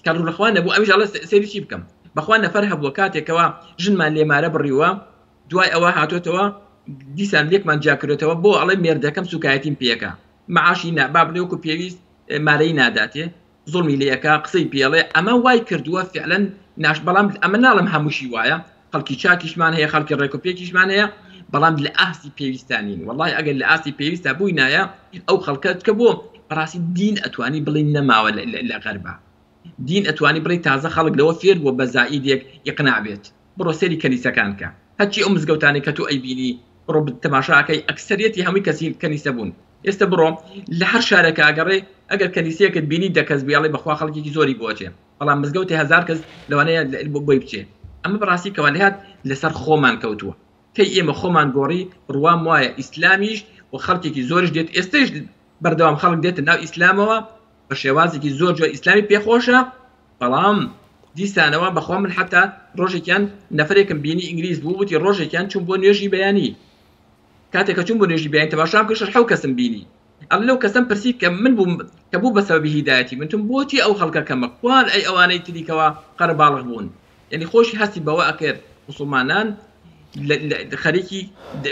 کە ڕوو لەخوا نەبوو ئەویش ئەڵێ سەیری چی بکەم بەخوا نەفەر هەبووە کاتێکەوە ژنمان لێمارە بڕیوە دوای ئەوە هاتۆتەوە دیسان لێکمان جیاکردێتەوە بۆ ئەڵێ مێردەکەم سوکایەتیم پێەکە معاشی نا با بڵێ وەکو پێویست مارەی ناداتێ زوڵمی لێ ئەکا قسەی پێڵێ ئەمە وای کردووە فعلەن ناش بەڵام ئەمە ناڵم هەمووشی وایە خەڵکی چاکیشمان هەیە خەڵکی ڕێکوپێکیشمان هەیە بەڵام لە ئاستی پێویستا نین وەڵای ئەگەر لە ئاستی پێویستا بووینایە ئەو خەڵکە کە بۆ بەڕاستی دین ئەتوانی بڵێ نەماوە لە غەربە دین ئەتوانی بڵێ تازە خەڵک لەوە فێر بووە بە زائیدێک ئیقناع بێت بڕۆ سەیری کەنیسەکان کە هەرچی ئەو مزگەوتانەی کە تۆ ئەیبینی بڕۆ تەماشاکەی ئەکسەریەتی هەمووی کەسی کەنیسە بوون ئێستا بڕۆ لە هەر شارێکا ئەگەڕێ ئەگەر کەنیسەیەکت بینی دە کەس بێ ئەڵێ بەخوا خەڵکێکی زۆری بۆ ئەچێ بەڵام مزگەوتی هەزار کەس لەوانەیە بۆی بچێ ئەمە بەڕاستی کەوا لێهات لەسەر خۆمان کەوتووە کەی ئێمە خۆمان گۆڕی بڕوام وایە ئیسلامیش و خەڵکێکی زۆریش دێت ئێستەیش بەردەوام خەڵک دێتە ناو ئیسلامەوە بە شێوازێکی زۆر جۆر ئیسلامی پێخۆشە بەڵام دیسانەوە بەخوا من حتا ڕۆژێکیان نەفرێکم بینی ئینگلیز بوو وتی ڕۆژێکیان چوون بۆ نوێژی بەیانی کاتێک کە چوون بۆ نوێژی بەیانی تەماشام کرد شەش حەو کەسم بینی ئەڵێ لەو کەسەم پرسی کە من بووم کە بوو بە سەبەبی هیدایەتی من تم بۆچی ئەو خەڵکە کەمە کوان ئەی ئەوانەی تری کەوا قەرەباڵغ بوون یعنی خۆشی هەستی بەوە ئەکرد موسڵمانان خەریکی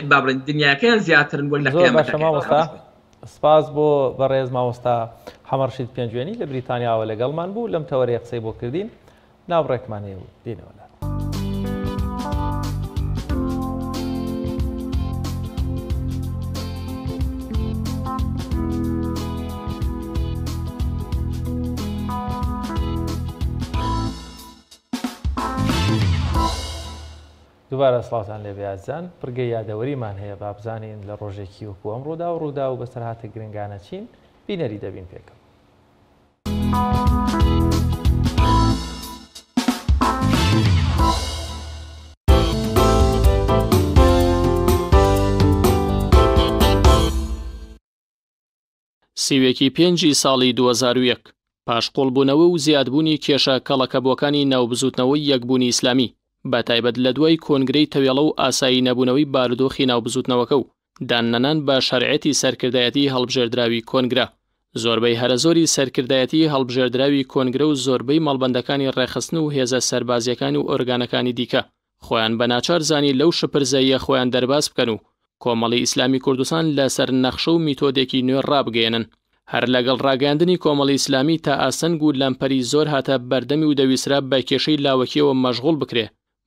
با بڵێن دنیاکەیان زیاترن وەک لە زۆر باشە قیامەتەکەیان مامۆستا سپاس بۆ بەڕێز مامۆستا حەمەڕشید پێنجوێنی لە بریتانیاوە لەگەڵمان بوو لەم تەوەرەیە قسەی بۆ کردین ناوبڕێکمان هەیە و دێینەوە لات. دووبارە سڵاوتان لێبێ ئازیزان، بڕگەی یادەوەریمان هەیە با بزانین لە ڕۆژێکی وەکو ئەمڕۆدا و ڕووداو و بەسەرهاتە گرنگانە چین، بینەری دەبین پێکەوە. سیوێکی پێنجی ساڵی 2001 پاش قوڵبوونەوە و زیادبوونی کێشە کەڵەکەبووەکانی ناو بزووتنەوەی یەکبوونی ئیسلامی، بەتایبەت لە دوای کۆنگرەی تەوێڵە و ئاسایی نەبوونەوەی بارودۆخی ناو بزووتنەوەکە و داننەنان بە شەرعیەتی سەرکردایەتیی هەڵبژێردراوی کۆنگرە، زۆربەی هەرەزۆری سەرکردایەتیی هەڵبژێردراوی کۆنگرە و زۆربەی مەڵبەندەکانی ڕێکخستن و هێزە سەربازییەکان و ئۆرگانەکانی دیکە خۆیان بە ناچار زانی لەو شپرزەییە خۆیان دەرباز بکەن و کۆمەڵی ئیسلامی کوردستان لە سەر نەخشە و میتۆدێکی نوێ ڕابگەیەنن. هەر لەگەڵ ڕاگەیاندنی کۆمەڵی ئیسلامی تا ئاستەنگ و لەمپەری زۆر هاتە بەردەمی و دەویسترا بە کێشەی لاوەکییەوە مەشغوڵ بکرێ،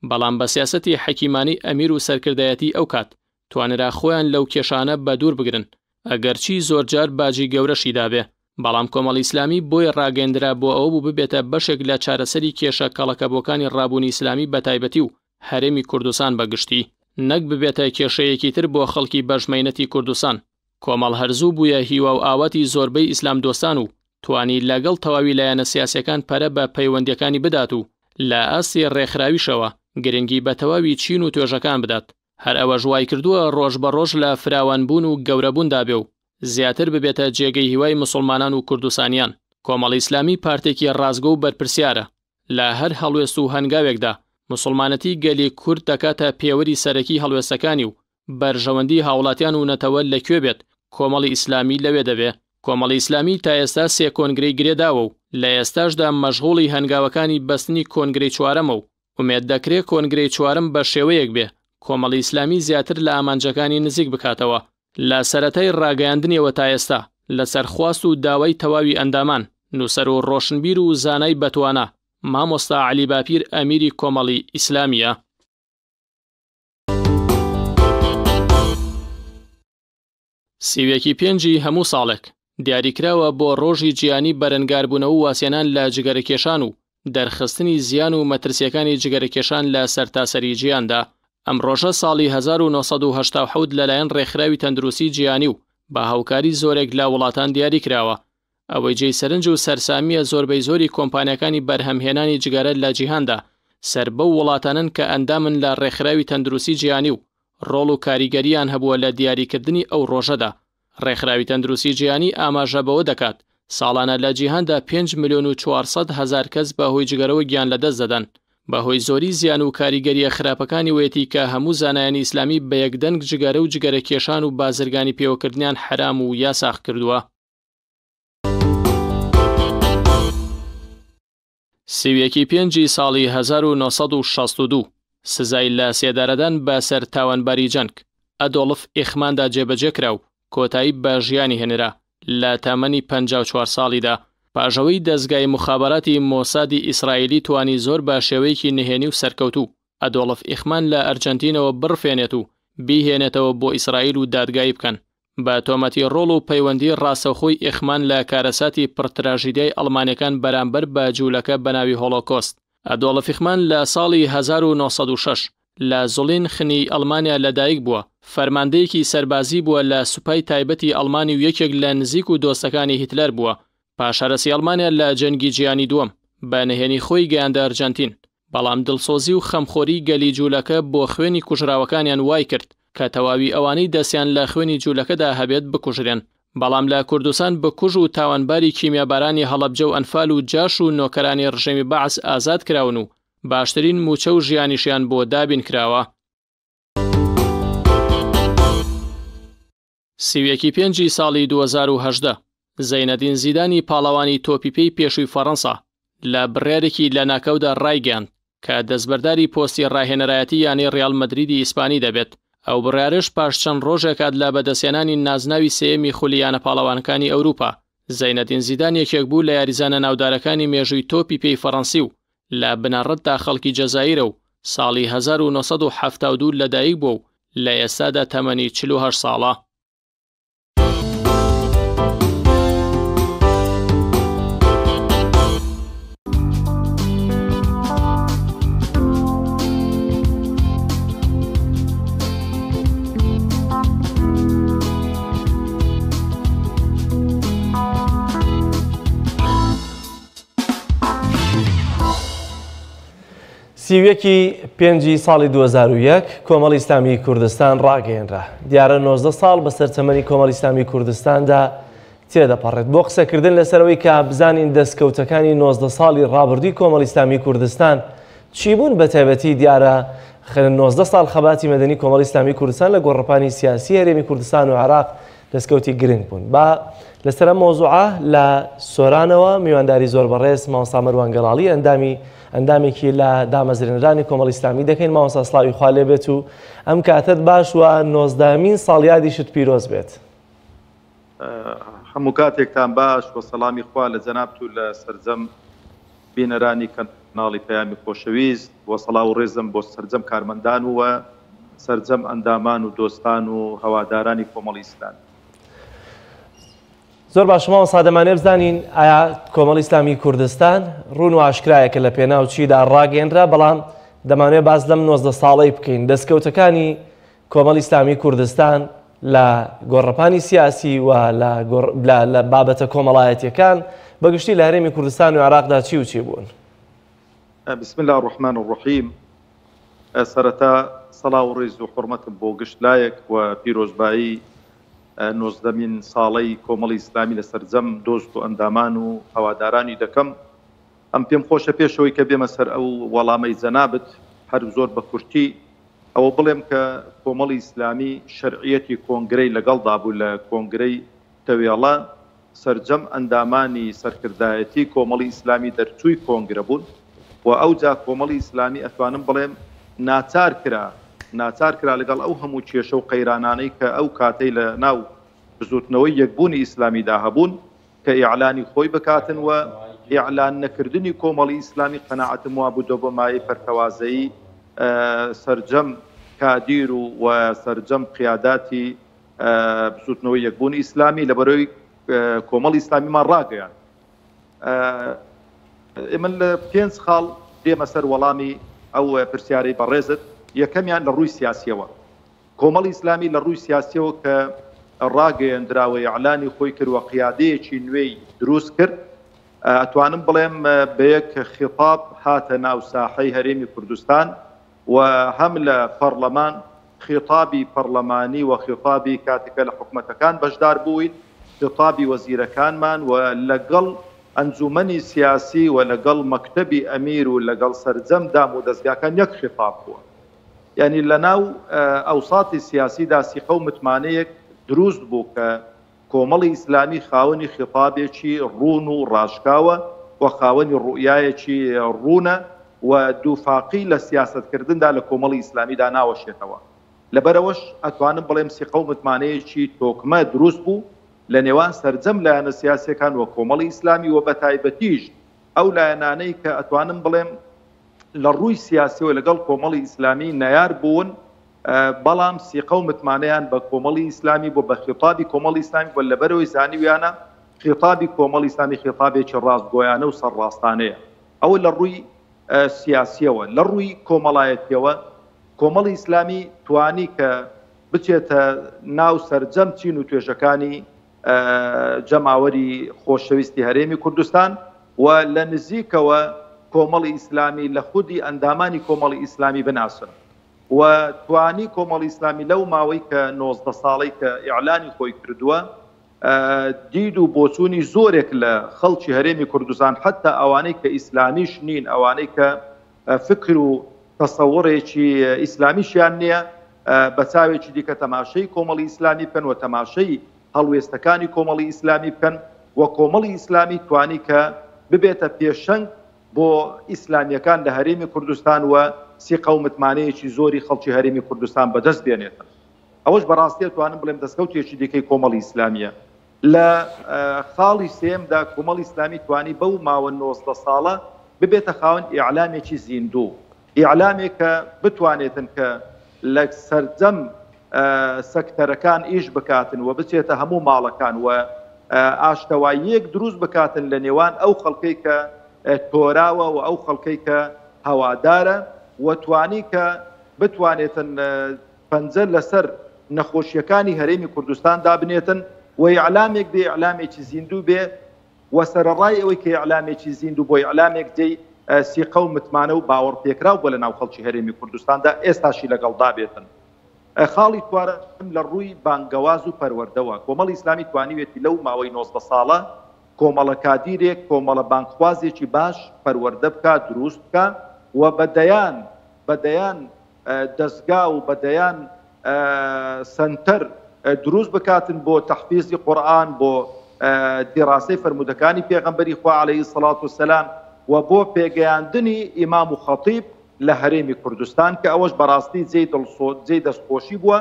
بەڵام بە سیاسەتی حەکیمانەی ئەمیر و سەرکردایەتیی ئەو کات توانرا خۆیان لەو کێشانە بە دوور بگرن، ئەگەرچی زۆرجار باجی گەورەشی دابێ، بەڵام کۆمەڵی ئیسلامی بۆیە ڕاگەیەندرا بۆ ئەوە بوو ببێتە بەشێک لە چارەسەری کێشە کەڵەکەبووەکانی ڕابوونی ئیسلامی بە تایبەتی و هەرێمی کوردستان بە گشتی، نەک ببێتە کێشەیەکی تر بۆ خەڵکی بەشمەینەتی کوردستان. کۆمەڵ هەر زوو بوویە هیوا و ئاواتی زۆربەی ئیسلامدۆستان و توانی لەگەڵ تەواوی لایەنە سیاسیەکان پەرە بە پەیوەندیەکانی بدات و لە ئاستی ڕێکخراویشەوە گرنگی بە تەواوی چین و توێژەکان بدات. هەر ئەوەش وایکردووە ڕۆژ بە ڕۆژ لە فراوانبوون و گەورەبووندا بێ و زیاتر ببێتە جێگەی هیوای موسڵمانان و کوردستانیان. کۆمەڵی ئیسلامی پارتێکی ڕاستگۆ و بەرپرسیارە لە هەر هەڵوێست و هەنگاوێکدا، موسڵمانەتی گەلی کورد دەکاتە پێوەری سەرەکی هەڵوێستەکانی و بەرژەوەندی هاوڵاتیان و نەتەوە لە کوێ بێت کۆمەڵی ئیسلامی لەوێ دەبێ. کۆمەڵی ئیسلامی تا ئێستا سێ کۆنگرەی گرێ داوە و لە ئێستاشدا مەشغوڵی هەنگاوەکانی بەستنی کۆنگرەی چوارەمە و ئومێد دەکرێ کۆنگرەی چوارەم بە شێوەیەک بێ کۆمەڵی ئیسلامی زیاتر لە ئامانجەکانی نزیک بکاتەوە. لە سەرەتای ڕاگەیاندنیەوە تا ئێستا لەسەر خواست و داوای تەواوی ئەندامان، نووسەر و ڕۆشنبیر و زانای بەتوانا، مامۆستا عەلی باپیر ئەمیری کۆمەڵی ئیسلامییە. سیویەکی پێنجی هەموو ساڵێک، دیاریکراوە بۆ ڕۆژی جیهانی بەرەنگاربوونەوە و وازهێنان لە جگەرەکێشان و دەرخستنی زیان و مەترسییەکانی جگەرەکێشان لە سەرتاسەری جیهاندا. ئەم ڕۆژە ساڵی 1987 لەلایەن ڕێکخراوی تەندروستی جیهانی و بە هاوکاری زۆرێک لە وڵاتان دیاریکراوە. ئەوەی جێی سەرنج و سەرسامییە زۆربەی زۆری کۆمپانیاکانی بەرهەمهێنانی جگەرە لە جیهاندا سەر بەو وڵاتانەن کە ئەندامن لە ڕێکخراوی تەندروستی جیهانی و ڕۆڵ و کاریگەرییان هەبووە لە دیاریکردنی ئەو ڕۆژەدا. ڕێکخراوی تەندروستی جیهانی ئاماژە بەوە دەکات، ساڵانە لە جیهاندا 5 ملیۆن و 400 هەزار کەس بە هۆی جگەرەوە گیان لەدەست دەدەن، بە هۆی زۆری زیان و کاریگەرییە خراپەکانیوەیەتی کە هەموو زانایانی ئیسلامی بە یەکدەنگ جگەرە و جگەرە کێشان و بازرگانی پێوەکردنیان حەرام و یاساغ کردووە. 31 ی پێنجی ساڵی 1962 سزای لە سێدارەدان بە سەر تاوانباری جەنگ، ئەدۆڵف ئیخماندا جێبەجێ کرا و کۆتایی بە ژیانی هێنرا لە تەمەنی 54 ساڵیدا، پاش ئەوەی دەزگای موخابەراتی مۆسادی ئیسرائیلی توانی زۆر بە شێوەیەکی نهێنی و سەرکەوتوو ئەدۆڵف ئیخمان لە ئەرجەنتینەوە بڕفێنێت و بیهێنێتەوە بۆ ئیسرائیل و دادگایی بکەن. بە تۆمەتی ڕۆڵ و پەیوەندی ڕاستەوخۆی ئیخمان لە کارەساتی پڕ تراژیدیای ئەڵمانیەکان بەرامبەر بە جوولەکە بە ناوی هۆڵۆکۆست. ئەدۆڵف ئیخمان لە ساڵی 1906 لە زوڵین خنی ئەڵمانیا لە دایک بووە، فەرماندەیەکی سەربازی بووە لە سوپای تایبەتی ئەڵمانی و یەکێک لە نزیک و دۆستەکانی هیتلەر بووە. پاش هەرەسی ئەڵمانیا لە جەنگی جیهانی دووەم، بە نهێنی خۆی گەیاندە ئەرجەنتین. بەڵام دڵسۆزی و خەمخۆری گەلی جوولەکە بۆ خوێنی کوژراوەکانیان وایکرد کە تەواوی ئەوانەی دەستیان لە خوێنی جوولەکەدا هەبێت بکوژرێن. بەڵام لە کوردستان بکوژ و تاوانباری کیمیابارانی هەڵەبجە و ئەنفال و جاش و نۆکەرانی ڕژێمی بەعس ئازاد کراون و باشترین مووچە و ژیانیشیان بۆ دابین کراوە. 31 ی پێنجی ساڵی 2018 زەینەدین زیدانی پاڵەوانی تۆپی پێی پێشووی فەڕەنسا لە بڕیارێکی لەناکاودا ڕایگەیاند کە دەستبەرداری پۆستی ڕاهێنەرایەتی یانەی ڕیاڵ مەدریدی ئیسپانی دەبێت، ئەو بڕیارەش پاش چەند ڕۆژێک هات لە بەدەستهێنانی نازناوی سێیەمی خولی یانە پاڵەوانەکانی ئەوروپا. زەینەدین زیدان یەکێک بوو لە یاریزانە ناودارەکانی مێژووی تۆپی پێی فەڕەنسی و لە بنەڕەتدا خەڵکی جەزائیرە و ساڵی 1972 لەدایکبووە و لە ئێستادا تەمەنی 48 ساڵە. 31 ی پێنجی ساڵی 2001 کۆمەڵی ئیسلامیی کوردستان ڕاگەیەنرا. دیارە 19 ساڵ بەسەر تەمەنی کۆمەڵی ئیسلامیی کوردستاندا تێدەپەڕێت. بۆ قسەکردن لەسەر ئەوەی کە بزانین دەستکەوتەکانی 19 ساڵی ڕابردووی کۆمەڵی ئیسلامیی کوردستان چی بوون، بەتایبەتی دیارە 19 ساڵ خەباتی مەدەنی کۆمەڵی ئیسلامیی کوردستان لە گۆڕەپانی سیاسی هەرێمی کوردستان و عێراق دەستکەوتی گرنگ بوون. با لەسەر ئەم مەوزوعە لە سۆرانەوە میوانداری زۆر بەڕێز مامۆستا مەروان گەڵاڵی ئەندامی ئەندامێکی لە دامەزرێنەرانی کۆمەڵی ئیسلامی دەکەین. مامۆستا سڵاوی خوا لێ بێت و ئەم کاتەت باش و نۆزدەهەمین ساڵیادیشت پیرۆز بێت. هەموو کاتێکتان باش و سەڵامی خوا لە جەنابت و لە سەرجەم بینەرانی کەناڵی پەیامی خۆشەویست و سەڵاو و ڕێزم بۆ سەرجەم کارمەندان و سەرجەم ئەندامان و دۆستان و هەوادارانی کۆمەڵی ئیسلامی. زۆر باشە مامۆستا دەمانەوێت بزانین ئایا کۆمەڵی ئیسلامی کوردستان ڕوون و ئاشکرایە کە لە پێناو چیدا ڕاگەیەنرا بەڵام دەمانەوێت باس لەم 19 ساڵەی بکەین دەستکەوتەکانی کۆمەڵی ئیسلامی کوردستان لە گۆڕەپانی سیاسی و لە بابەتە کۆمەڵایەتیەکان بەگشتی لە هەرێمی کوردستان و عێراقدا چی و چی بوون؟ بسم اللە الرحمن الرحیم سەرەتا سەڵاو و ڕێز و حوڕمەتم بۆ گشت لایەک و پیرۆزبایی نۆزدەمین ساڵەی کۆمەڵی ئیسلامی لە سەرجەم دۆست و ئەندامان و هەوادارانی دەکەم. ئەم پێم خۆشە پێشەوەی کە بێمە سەر ئەو وەڵامەی جەنابت هەر زۆر بە کورتی ئەوە بڵێم کە کۆمەڵی ئیسلامی شەرعیەتی کۆنگرەی لەگەڵدا بوو لە کۆنگرەی تەوێڵە سەرجەم ئەندامانی سەرکردایەتی کۆمەڵی ئیسلامی دەرچووی کۆنگرە بوون و ئەوجا کۆمەڵی ئیسلامی ئەتوانم بڵێم ناچار کرا ناچار کرا لەگەڵ ئەو هەموو کێشە و قەیرانانەی کە ئەو کاتەی لە ناو بزووتنەوەی یەکبوونی ئیسلامیدا هەبوون کە ئیعلانی خۆی بکاتن و ئیعلان نەکردنی کۆمەڵی ئیسلامی قەناعەتم وابوو دەبووە مایەی پەرتەوازەیی سەرجەم کادیر و و سەرجەم قیاداتی بزوتنەوەی یەکبوونی ئیسلامی لەبەرەوەی کۆمەڵی ئیسلامیمان ڕاگەیاند. ئێمە لە پێنج خاڵ دێمە سەر وەڵامی ئەو پرسیارەی بەڕێزت، یەکەمیان لە ڕووی سیاسیەوە کۆمەڵی ئیسلامی لە ڕووی سیاسیەوە کە ڕاگەیەندرا و ئیعلانی خۆی کرد و قیادەیەکی نوێی دروست کرد ئەتوانم بڵێم بە یەک خیتاب هاتە ناو ساحەی هەرێمی کوردستان و هەم لە پەڕلەمان خیتابی پەڕلەمانی و خیتابی کاتێکە لە حکومەتەکان بەشدار بووین خیتابی وەزیرەکانمان و لەگەڵ ئەنجومەنی سیاسی و لەگەڵ مەکتەبی ئەمیر و لەگەڵ سەرجەم دام و دەزگاکان یەک خیتاب بووە. یانی لە ناو ئەوساتی سیاسیدا سیقە و متمانەیەک دروست بوو کە کۆمەڵی ئیسلامی خاوەنی خیتابێکی ڕوون و ڕاشکاوە و خاوەنی ڕوئیایەکی ڕوونە و دووفاقی لە سیاسەتکردندا لە کۆمەڵی ئیسلامیدا ناوەشێتەوە. لەبەرئەوەش ئەتوانم بڵێم سیقە و متمانەیەکی تۆکمە دروست بوو لە نێوان سەرجەم لایەنە سیاسیەکان و کۆمەڵی ئیسلامی و بەتایبەتیش ئەو لایەنانەی کە ئەتوانم بڵێم لە ڕووی سیاسیەوە لەگەڵ کۆمەڵی ئیسلامی نەیار بوون، بەڵام سیقە و متمانەیان بە کۆمەڵی ئیسلامی بووە، بە خیتابی کۆمەڵی ئیسلامی بووە، لەبەرئەوەی زانیویانە خیتابی کۆمەڵی ئیسلامی خیتابێکی ڕاستگۆیانە و سەرڕاستانەیە. ئەوە لە ڕووی سیاسیەوە. لە ڕووی کۆمەڵایەتیەوە کۆمەڵی ئیسلامی توانی کە بچێتە ناو سەرجەم چین و توێژەکانی جەماوەری خۆشەویستی هەرێمی کوردستان و لە نزیکەوە کۆمەڵی ئیسلامی لە خودی ئەندامانی کۆمەڵی ئیسلامی بناسن و توانی کۆمەڵی ئیسلامی لەو ماوەی کە 19 ساڵەی کە ئیعلانی خۆی کردووە دید و بۆچوونی زۆرێک لە خەڵکی هەرێمی کوردستان حتا ئەوانەی کە ئیسلامیش نین ئەوانەی کە فکر و تەسەوڕێکی ئیسلامیشیان نییە، بە چاوێکی دیکە تەماشەی کۆمەڵی ئیسلامی بکەن و تەماشەی هەڵوێستەکانی کۆمەڵی ئیسلامی بکەن و کۆمەڵی ئیسلامی توانی کە ببێتە پێشەنگ بۆ ئیسلامییەکان لە هەرێمی کوردستان و سیقە و متمانەیەکی زۆری خەڵکی هەرێمی کوردستان بەدەست بێنێتن. ئەوەش بەڕاستی ئەتوانم بڵێم دەستکەوتێکی دیکەی کۆمەڵی ئیسلامییە. لە خاڵی سێیەمدا کۆمەڵی ئیسلامی توانی بەو ماوە 19 ساڵە ببێتە خاوەن ئیعلامێکی زیندوو، ئیعلامێک کە بتوانێتن کە لە سەرجەم سەکتەرەکان ئیش بکاتن و بچێتە هەموو ماڵەکان و ئاشتەواییەک دروست بکاتن لە نێوان ئەو خەڵکەی کە تۆراوە و ئەو خەڵکەی کە هەوادارە و توانی کە بتوانێتن پەنجە لەسەر نەخۆشیەکانی هەرێمی کوردستان دابنێتن و ئیعلامێک بێ ئیعلامێکی زیندوو بێ و سەرەڕای ئەوەی کە ئیعلامێکی زیندوو بۆ ئیعلامێک جێی سیقە و متمانە و باوەڕ پێکراو بووە لە ناو خەڵکی هەرێمی کوردستاندا ئێستاشی لەگەڵدا بێتن. خاڵی چوارەم لە ڕووی بانگەواز و پەروەردەوە کۆمەڵی ئیسلامی توانیوێتی لەو ماوەی 19 ساڵە کۆمەڵە کادیرێک کۆمەڵە بانگخوازێکی باش پەروەردە بکا دروست بکا و بە دەیان بە دەیان دەزگا و بە دەیان سەنتەر دروست بکاتن بۆ تەحفیزی قورئان بۆ دیراسەی فەرموودەکانی پێغەمبەری خوا عەلەیهی سەڵات وسەلام و بۆ پێگەیاندنی ئیمام و خەتیب لە هەرێمی کوردستان کە ئەوەش بەڕاستی جێی دڵسۆ جێی دەستخۆشی بووە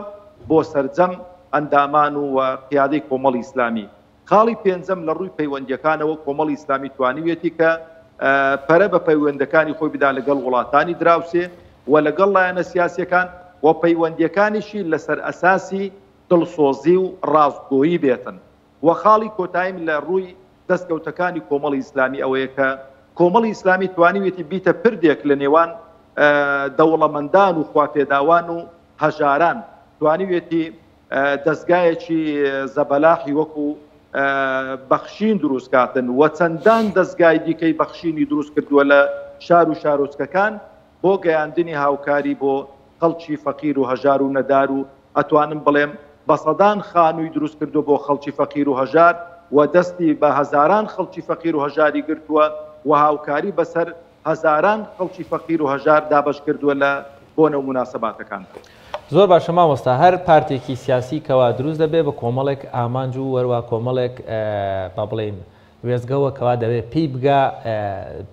بۆ سەرجەم ئەندامان و قیادەی کۆمەڵی ئیسلامی. خاڵی پێنجەم، لە ڕووی پەیوەندییەکانەوە کۆمەڵی ئیسلامی توانیویەتی کە پەرە بە پەیوەندەکانی خۆی بدا لەگەڵ وڵاتانی دراوسێ و لەگەڵ لایەنە سیاسییەکان و پەیوەندییەکانیشی لەسەر ئەساسی دڵسۆزی و ڕاستگۆیی بێتن و خاڵی کۆتاییم لە ڕووی دەستکەوتەکانی کۆمەڵی ئیسلامی ئەوەیە کە کۆمەڵی ئیسلامی توانیویەتی بیتە پردێک لە نێوان. دەوڵەمەندان و خواپێداوان و هەژاران، توانیویەتی دەزگایەکی زەبەلاحی وەکو بەخشین دروست کاتن و چەندان دەزگای دیکەی بەخشینی دروست کردووە لە شار و شارۆچکەکان بۆ گەیاندنی هاوکاری بۆ خەڵکی فەقیر و هەژار و نەدار و ئەتوانم بڵێم بە سەدان خانووی دروست کردووە بۆ خەڵکی فەقیر و هەژار و دەستی بە هەزاران خەڵکی فەقیر و هەژاری گرتووە و هاوکاری بەسەر هەزاران خەڵکی فەقیر و هەژار دابەش کردووە لە بۆنە و موناسەباتەکاندا. زۆر باشە مامۆستا هەر پارتێکی سیاسی کەوا دروست دەبێ بە کۆمەڵێک ئامانج و وەروا کۆمەڵێک با بڵێین وێستگەوە کەوا دەوێ پێی بگا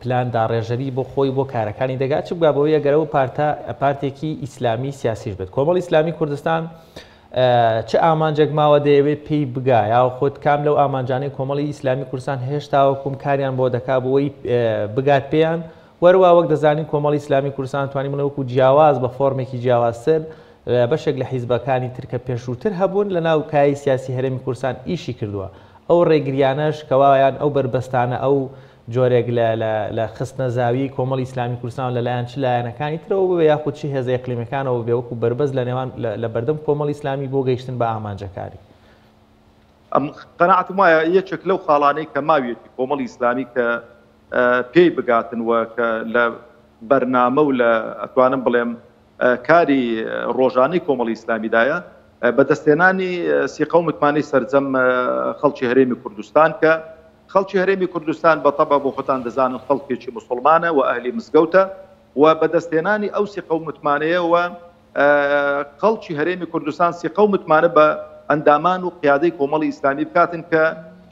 پلان داڕێژەری بۆ خۆی بۆ کارەکانی دەگا چ بگا بەوەی ئەگەر ئەو پارتە پارتێکی ئیسلامی سیاسیش بێت کۆمەڵی ئیسلامی کوردستان چ ئامانجێک ماوە دەیەوێت پێی بگا یاخود کام لەو ئامانجانەی کۆمەڵی ئیسلامی کوردستان هێشتاوەکوم کاریان بۆ دەکا بۆی بگات پێیان وەروا وەک دەزانین کۆمەڵی ئیسلامی کوردستان توانی بڵێ وەکو جیاواز بە فۆرمێکی جیاوازتر بەشێک لە حیزبەکانی تر کە پێشووتر هەبوون لە ناو کایەی سیاسی هەرێمی کوردستان ئیشی کردووە ئەو ڕێگریانەش کەوا یان ئەو بەربەستانە ئەو جۆرێک لە لە لە خستنە زاویەی کۆمەڵی ئیسلامی کوردستان لە لایەن چ لایەنەکانی ترەوە ببێ یاخود چ هێزە ئیقلیمیەکانەوە ببێ وەکو بەربەست لە نێوان لە بەردەم کۆمەڵی ئیسلامی بۆ گەیشتن بە ئامانجەکانی. ئەم قەناعەتم وایە یەکێک لەو خاڵانەی کە ماویەتی کۆمەڵی ئیسلامی کە پێی بگاتن و کە لە بەرنامە و لە ئەتوانم بڵێم کاری ڕۆژانەی کۆمەڵی ئیسلامیدایە بەدەستهێنانی سیقە و متمانەی سەرجەم خەڵکی هەرێمی کوردستان کە خەڵکی هەرێمی کوردستان بە تەبع بۆ خۆتان دەزانن خەڵکێکی موسڵمانە و ئەهلی مزگەوتە و بەدەستهێنانی ئەو سیقە و متمانەیە و خەڵکی هەرێمی کوردستان سیقە و متمانە بە ئەندامان و قیادەی کۆمەڵی ئیسلامی بکاتن کە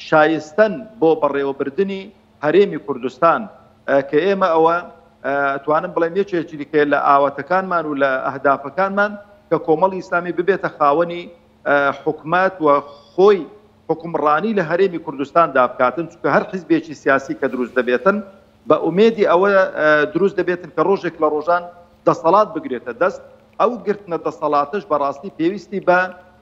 شایستەن بۆ بەڕێوەبردنی هەرێمی کوردستان کە ئێمە ئەوە ئەتوانم بڵێم یەکێکی دیکەیە لە ئاواتەکانمان و لە ئەهدافەکانمان کە کۆمەڵی ئیسلامی ببێتە خاوەنی حکومەت و خۆی حکومڕانی لە هەرێمی کوردستاندا بکاتن چونکە هەر حیزبێکی سیاسی کە دروست دەبێتن بە ئومێدی ئەوە دروست دەبێتن کە ڕۆژێک لە ڕۆژان دەسەڵات بگرێتە دەست ئەو گرتنە دەسەڵاتەش بەڕاستی پێویستی بە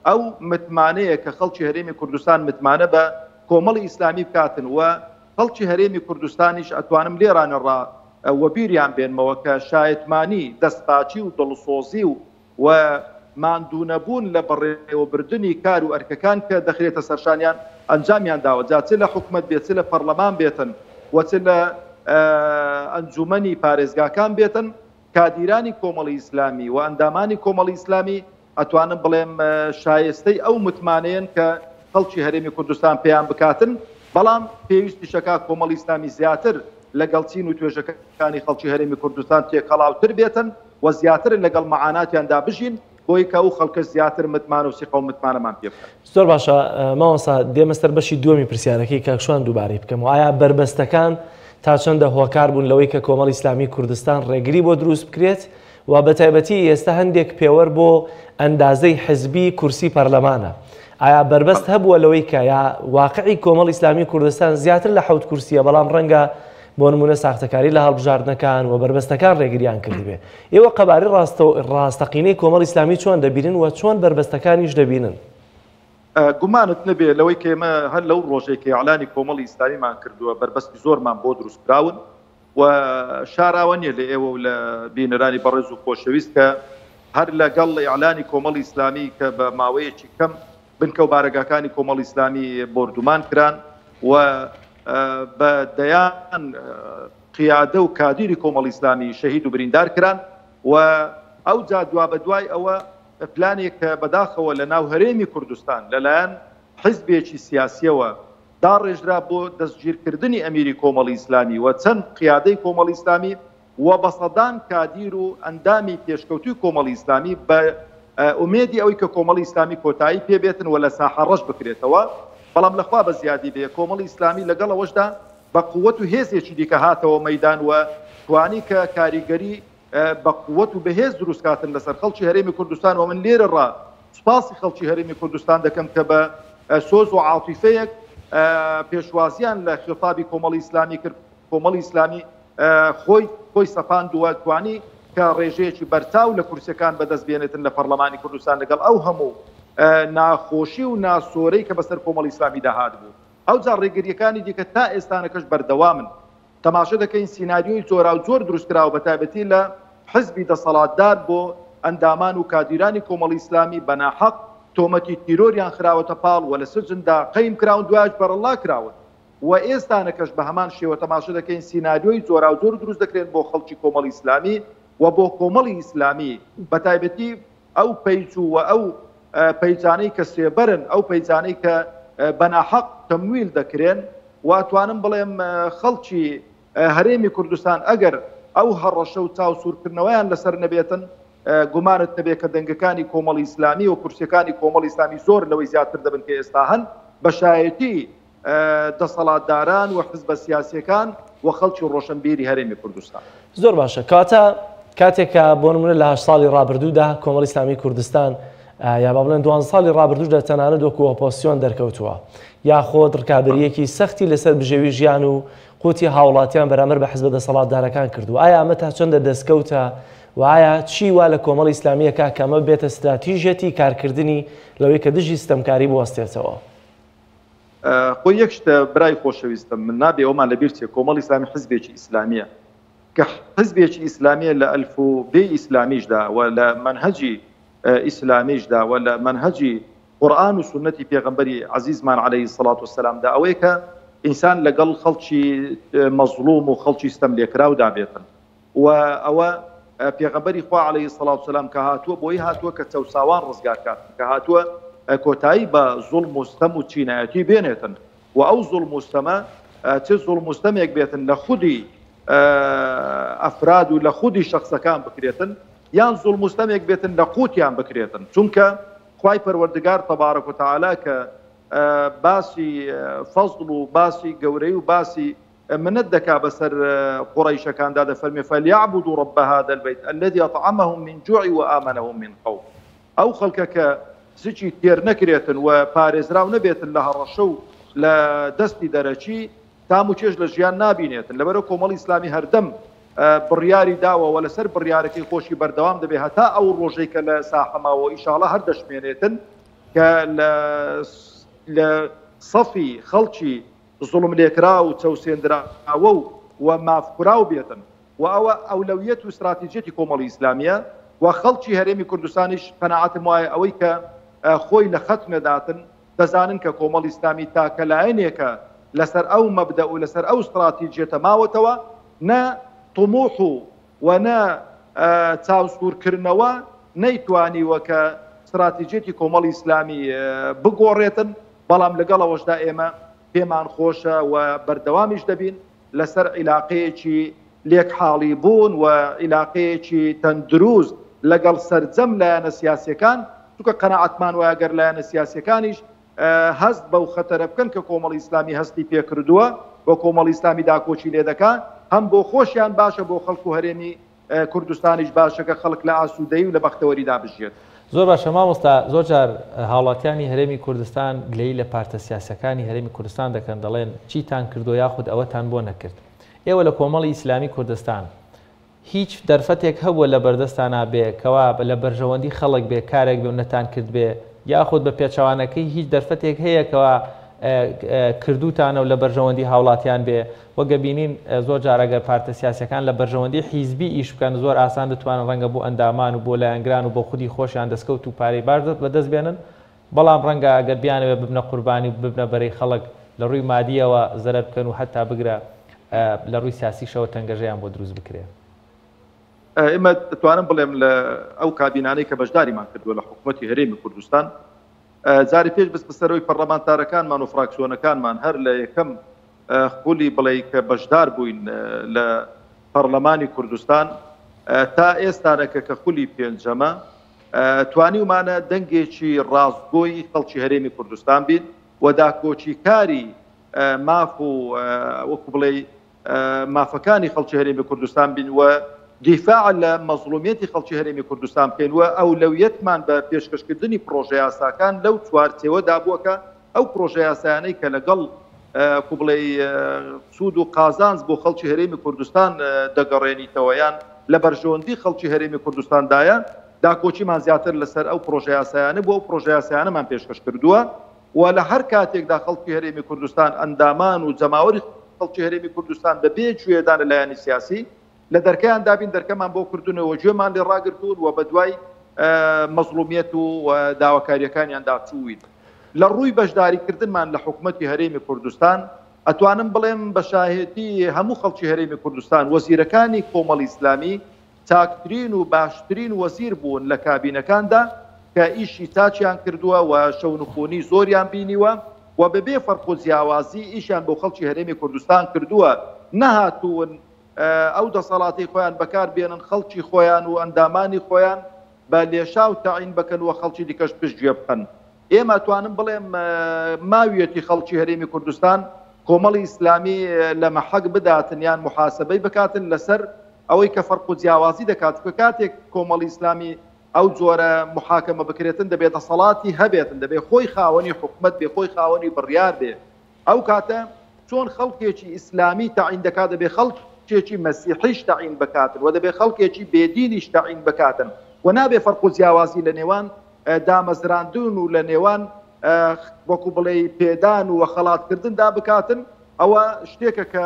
ئەو متمانەیە کە خەڵکی هەرێمی کوردستان متمانە بە کۆمەڵی ئیسلامی بکاتن و خەڵکی هەرێمی کوردستانیش ئەتوانم لێرانەڕا وەبیریان بێنمەوە کە شایەتمانی دەستپاکی و دڵسۆزی و و ماندوونەبوون لە بەڕێوەبردنی کار و ئەرکەکان کە دەخرێتە سەرشانیان ئەنجامیان داوە جا چ لە حکومەت بێت چ لە پەڕلەمان بێتن و چ لە ئەنجومەنی پارێزگاکان بێتن کادیرانی کۆمەڵی ئیسلامی و ئەندامانی کۆمەڵی ئیسلامی ئەتوانم بڵێم شایستەی ئەو متمانەیەن کە خەڵکی هەرێمی کوردستان پێیان بکاتن، بەڵام پێویستیشەکا کۆمەڵی ئیسلامی زیاتر لەگەڵ چین و توێژەکانی خەڵکی هەرێمی کوردستان تێکەڵاوتر بێتن و زیاتر لەگەڵ مەعاناتیاندا بژین بۆی کە ئەو خەڵکەش زیاتر متمانە و سیقە و متمانەمان پێ بکەن. زۆر باشە مامۆستا دێمە سەر بەشی دووەمی پرسیارەکەی کاک شوان دووبارەی بکەمەوە ئایا بەربەستەکان تا چەندە هۆکار بوون لەوەی کە کۆمەڵی ئیسلامی کوردستان ڕێگری بۆ دروست بکرێت و بەتایبەتی ئێستا هەندێک پێوەر بۆ ئەندازەی حزبی کورسی پەرلەمانە ئایا بەربەست هەبووە لەوەی کە یا واقعی کۆمەڵی ئیسلامی کوردستان زیاتر لە حەوت کورسیە بەڵام ڕەنگە بۆ نمونە ساختەکاری لە هەڵبژاردنەکان و بەربەستەکان ڕێگریان کردبێ ئێوە قەبارەی ڕاستەقینەی کۆمەڵی ئیسلامی چۆن دەبینن و چۆن بەربەستەکانیش دەبینن؟ گومانت نەبێ لەوەی کە ئێمە هەر لەو ڕۆژەی کە ئیعلانی کۆمەڵی ئیسلامیمان کردووە بەربەستی زۆرمان بۆ دروست کراون و شاراوە نییە لە ئێوە و لە بینەرانی بەڕێز و خۆشەویست کە هەر لەگەڵ ئیعلانی کۆمەڵی ئیسلامی کە بە ماوەیەکی کەم بنکە و بارەگاکانی کۆمەڵی ئیسلامی بۆردومان کران و بە دەیان قیادە و کادیری کۆمەڵی ئیسلامی شەهید و بریندار کران و ئەوجا دوابەدوای ئەوە پلانێک کە بەداخەوە لە ناو هەرێمی کوردستان لەلایەن حیزبێکی سیاسیەوە داڕێژرا بۆ دەستگیرکردنی ئەمیری کۆمەڵی ئیسلامی و چەند قیادەی کۆمەڵی ئیسلامی و بە سەدان کادیر و ئەندامی پێشکەوتووی کۆمەڵی ئیسلامی بە ئومێدی ئەوەی کە کۆمەڵی ئیسلامی کۆتایی پێ بێتن و لە ساحە ڕەش بکرێتەوە بەڵام لە خوا بە زیادی بێ کۆمەڵی ئیسلامی لەگەڵ ئەوەشدا بە قوت و هێزێکی دیکە هاتەوە مەیدان و توانی کە کاریگەری بە قوت و بەهێز دروست کاتن لەسەر خەڵکی هەرێمی کوردستان و من لێرە ڕا سوپاسی خەڵکی هەرێمی کوردستان دەکەم کە بە سۆز و عاتیفەیەک پێشوازیان لە خیتابی کۆمەڵی ئیسلامی کرد کۆمەڵی ئیسلامی خۆی خۆی سەپاندووە توانی کە ڕێژەیەکی بەرچاو لە کورسیەکان بەدەست بێنێتن لە پەڕلەمانی کوردستان لەگەڵ ئەو هەموو ناخۆشی و ناسۆرەی کە بەسەر کۆمەڵی ئیسلامیدا هاتبوو ئەوجا ڕێگریەکانی دیکە تا ئێستانەکەش بەردەوامن تەماشە دەکەین سیناریۆی جۆراوجۆر دروستکراوە بەتایبەتی لە. حزبی دەسەڵاتدار بۆ ئەندامان و کادیرانی کۆمەڵی ئیسلامی بە ناحەق تۆمەتی تیرۆریان خراوەتە پاڵ و لە سجندا قەیم کراون دوایش بەرەڵا کراون و ئێستانەکەش بە هەمان شێوە تەماشە دەکەین سیناریۆی جۆراوجۆر دروست دەکرێن بۆ خەڵکی کۆمەڵی ئیسلامی و بۆ کۆمەڵی ئیسلامی بە تایبەتی ئەو پەیج و ئەو پەیجانەی کە سێبەرن، ئەو پەیجانەی کە بە ناحەق تەمویل دەکرێن و ئەتوانم بڵێم خەڵکی هەرێمی کوردستان ئەگەر ئەو هەڕەشە و چاوسوورکردنەوەیان لەسەر نەبێتن گومانت نەبێ کە دەنگەکانی کۆمەڵی ئیسلامی و کورسیەکانی کۆمەڵی ئیسلامی زۆر لەوەی زیاتر دەبن کە ئێستا هەن بە شایەتی دەسەڵاتداران و حزبە سیاسیەکان و خەڵکی ڕۆشنبیری هەرێمی کوردستان. زۆر باشە کەواتە کاتێک کە بۆ نمونە لە هەشت ساڵی ڕابردوودا کۆمەڵی ئیسلامی کوردستان یا با بڵێن دوانزە ساڵی ڕابردووشدا تەنانەت وەکو ئۆپۆزسیۆن دەرکەوتووە یاخۆد ڕکابەرییەکی سەختی لەسەر بژێوی ژیان و قوتی هاوڵاتیان بەرامبەر بە حزبە دەسەڵاتدارەکان کردووە ئایا ئەمە تا چەندە دەستکەوتە و ئایا چی وا لە کۆمەڵی ئیسلامییەکە کە ئەمە بێتە ستراتیژیەتی کارکردنی لەوەی کە دژی ستەمکاری بوەستێتەوە؟ خۆ یەک شتە برای خۆشەویستم من نابێ ئەومان لەبیر چێ کۆمەڵی ئیسلامی حزبێکی ئیسلامیە کە حزبێکی ئیسلامیە لە ئەلف و بێی ئیسلامیشدا و لە مەنهەجی ئیسلامیشدا و لە مەنهەجی قورئان و سوننەتی پێغەمبەری عەزیزمان عەلەیهی سەڵات وسەلامدا ئەوەیە کە ئینسان لەگەڵ خەڵکی مەزڵوم و خەڵکی ستەم لێکراودا بێتن و ئەوە پێغەمبەری خوا علیە الصلوە والسلام کە هاتووە بۆی هاتووە کە چەوساوان ڕزگار کات کە هاتووە کۆتایی بە زوڵم و ستەم و چینایەتی بێنێتن و ئەو زوڵم و ستەمە چ زوڵم و ستەمێک بێتن لە خودی ئەفراد و لە خودی شخصەکان بکرێتن یان زوڵم و ستەمێک بێتن لە قوتیان بکرێتن چونکە خوای پەروەردگار تبارک و تعالی کە باسی فەزڵ و باسی گەورەی و باسی منەت دەکا بەسەر قوڕەیشەکاندا دەفەرمێ، فلیعبدوا رب هذا البیت الذی اطعمهم من جوع وآمنهم من خوف، ئەو خەڵکە کە زکی تێر نەکرێتن و پارێزراو نەبێتن لە هەڕەشە و لە دەستی دەرەکی، تام و چێژ لە ژیان نابینێتن، لەبەرئەوە کۆمەڵی ئیسلامی هەردەم بڕیاری داوە و لەسەر بڕیارەکەی خۆشی بەردەوام دەبێت هەتا ئەو ڕۆژەی کە لە ساحە ماوە و ئیشاڵا هەر دەشمێنێتن کە لە سەفی خەڵکی زوڵملێکراو و چەوسێندراوە و و مافخوراو بێتن و ئەوە ئەولەویەت و ستراتیجیەتی کۆمەڵی ئیسلامیە و خەڵکی هەرێمی کوردستانیش قەناعەتم وایە ئەوەی کە خۆی لە خەت نەداتن دەزانن کە کۆمەڵی ئیسلامی تاکە لایەنێکە لەسەر ئەو مەبدەئ و لەسەر ئەو ستراتیجیەتە ماوەتەوە نە طموح و و نە چاوسوورکردنەوە نەیتوانیوە کە ستراتیجیەتی کۆمەڵی ئیسلامی بگۆڕێتن، بەڵام لەگەڵ ئەوەشدا ئێمە پێمان خۆشە و بەردەوامیش دەبین لەسەر عیلاقەیەکی لێک حاڵی بوون و عیلاقەیەکی تەندروست لەگەڵ سەرجەم لایەنە سیاسیەکان، چونکە قەناعەتمان وایە گەر لایەنە سیاسیەکانیش هەست بەو خەتەرە بکەن کە کۆمەڵی ئیسلامی هەستی پێکردووە و کۆمەڵی ئیسلامی داکۆکی لێدەکا، هەم بۆ خۆشیان باشە بۆ خەڵک و هەرێمی کوردستانیش باشە کە خەڵک لە ئاسوودەیی و لە بەختەوەریدا بژیێت. زۆر باشە مامۆستا، زۆر جار هاوڵاتیانی هەرێمی کوردستان گلەیی لە پارتە سیاسیەکانی هەرێمی کوردستان دەکەن دەڵێن چیتان کردووە یاخود ئەوەتان بۆ نەکرد. ئێوە لە کۆمەڵی ئیسلامی کوردستان هیچ دەرفەتێک هەبووە لە بەردەستانا بێ کەوا لە بەرژەوەندی خەڵک بێ کارێک بێ و نەتان کردبێ یاخود بە پێچەوانەکەی هیچ دەرفەتێک هەیە کەوا کردووتانە و لە بەرژەوەندی هاوڵاتیان بێ وەک ئەبینین زۆر جار ئەگەر پارتە سیاسیەکان لە بەرژەوەندی حیزبی ئیش بکەن زۆر ئاسان دەتوانن ڕەنگە بۆ ئەندامان و بۆ لایەنگران و بۆ خودی خۆشیان دەستکەوت و پارەی باش بەدەست بێنن بەڵام ڕەنگە ئەگەر بیانەوێت ببنە قوربانی و ببنە بەرەی خەڵک لە ڕووی مادییەوە زەرەر بکەن و هەتا بگرە لە ڕووی سیاسیشەوە تەنگەژەیان بۆ دروست بکرێ. ئێمە دەتوانم بڵێم لە ئەو کابینانەی کە بەشداریمان کردووە لە حکوومەتی هەرێمی کوردستان جارێ پێش بچمە سەرەوەی پەڕلەمانتارەکانمان و فراکسیۆنەکانمان هەر لە یەکەم خولی بڵێ کە بەشدار بووین لە پەڕلەمانی کوردستان تا ئێستانەکە کە خولی پێنجەمە توانیومانە دەنگێکی ڕاستگۆی خەڵکی هەرێمی کوردستان بین و داکۆکیکاری ماف و وەکو بڵێی مافەکانی خەڵکی هەرێمی کوردستان بین و دیفاع لە مەزڵومیەتی خەڵکی هەرێمی کوردستان بکەین و ئەولەویەتمان بە پێشکەشکردنی پڕۆژەیاساکان لەو چوارچێوەدا بووە کە ئەو پڕۆژەیاسایانەی کە لەگەڵ کو بڵێی سوود و قازانج بۆ خەڵکی هەرێمی کوردستان دەگەڕێنیتەوە یان لە بەرژەوەندی خەڵکی هەرێمی کوردستاندایە، داکۆکیمان زیاتر لەسەر ئەو پڕۆژەیاسایانە بووە، ئەو پڕۆژەیاسایانەمان پێشکەش کردووە و لە هەر کاتێکدا خەڵکی هەرێمی کوردستان، ئەندامان و جەماوەری خەڵکی هەرێمی کوردستان بەبێ گوێدانە لایەنی سیاسی. لە دەرکەیان دابین دەرکەمان بۆ کردوون و گوێمان لێ ڕاگرتوون و بەدوای مەزڵومیەت و داواکاریەکانیاندا چووین. لە ڕووی بەشداریکردنمان لە حکومەتی هەرێمی کوردستان ئەتوانم بڵێم بە شاهێدی هەموو خەڵکی هەرێمی کوردستان وەزیرەکانی کۆمەڵی ئیسلامی چاکترین و باشترین وەزیر بوون لە کابینەکاندا کە ئیشی چاکیان کردووە و شەونخونی زۆریان بینیوە و بەبێ فەرق و جیاوازی ئیشیان بۆ خەڵکی هەرێمی کوردستان کردووە نەهاتوون ئەو دەسەڵاتەی خۆیان بەکار بێنن خەڵکی خۆیان و ئەندامانی خۆیان بە لێشاو تەعین بکەن و خەڵکی دیکەش پشت گوێ بخەن. ئێمە ئەتوانم بڵێم ماویەتی خەڵکی هەرێمی کوردستان کۆمەڵی ئیسلامی لە مەحەک بداتن یان موحاسەبەی بکاتن لەسەر ئەوەی کە فەرق و جیاوازی دەکات چونکە کاتێک کۆمەڵی ئیسلامی ئەو جۆرە موحاکەمە بکرێتن دەبێ دەسەڵاتی هەبێتن دەبێ خۆی خاوەنی حکومەت بێ خۆی خاوەنی بڕیار بێ ئەو کاتە چۆن خەڵکێکی ئیسلامی تەعین دەکات دەبێ خەڵکێکی مەسیحیش تەعین بکاتن و دەبێ خەڵکێکی بێدینیش تەعین بکاتن و نابێ فەرق و جیاوازی لە نێوان دامەزراندن و لە نێوان وەکو بڵێی پێدان و خەڵاتکردندا بکاتن ئەوە شتێکە کە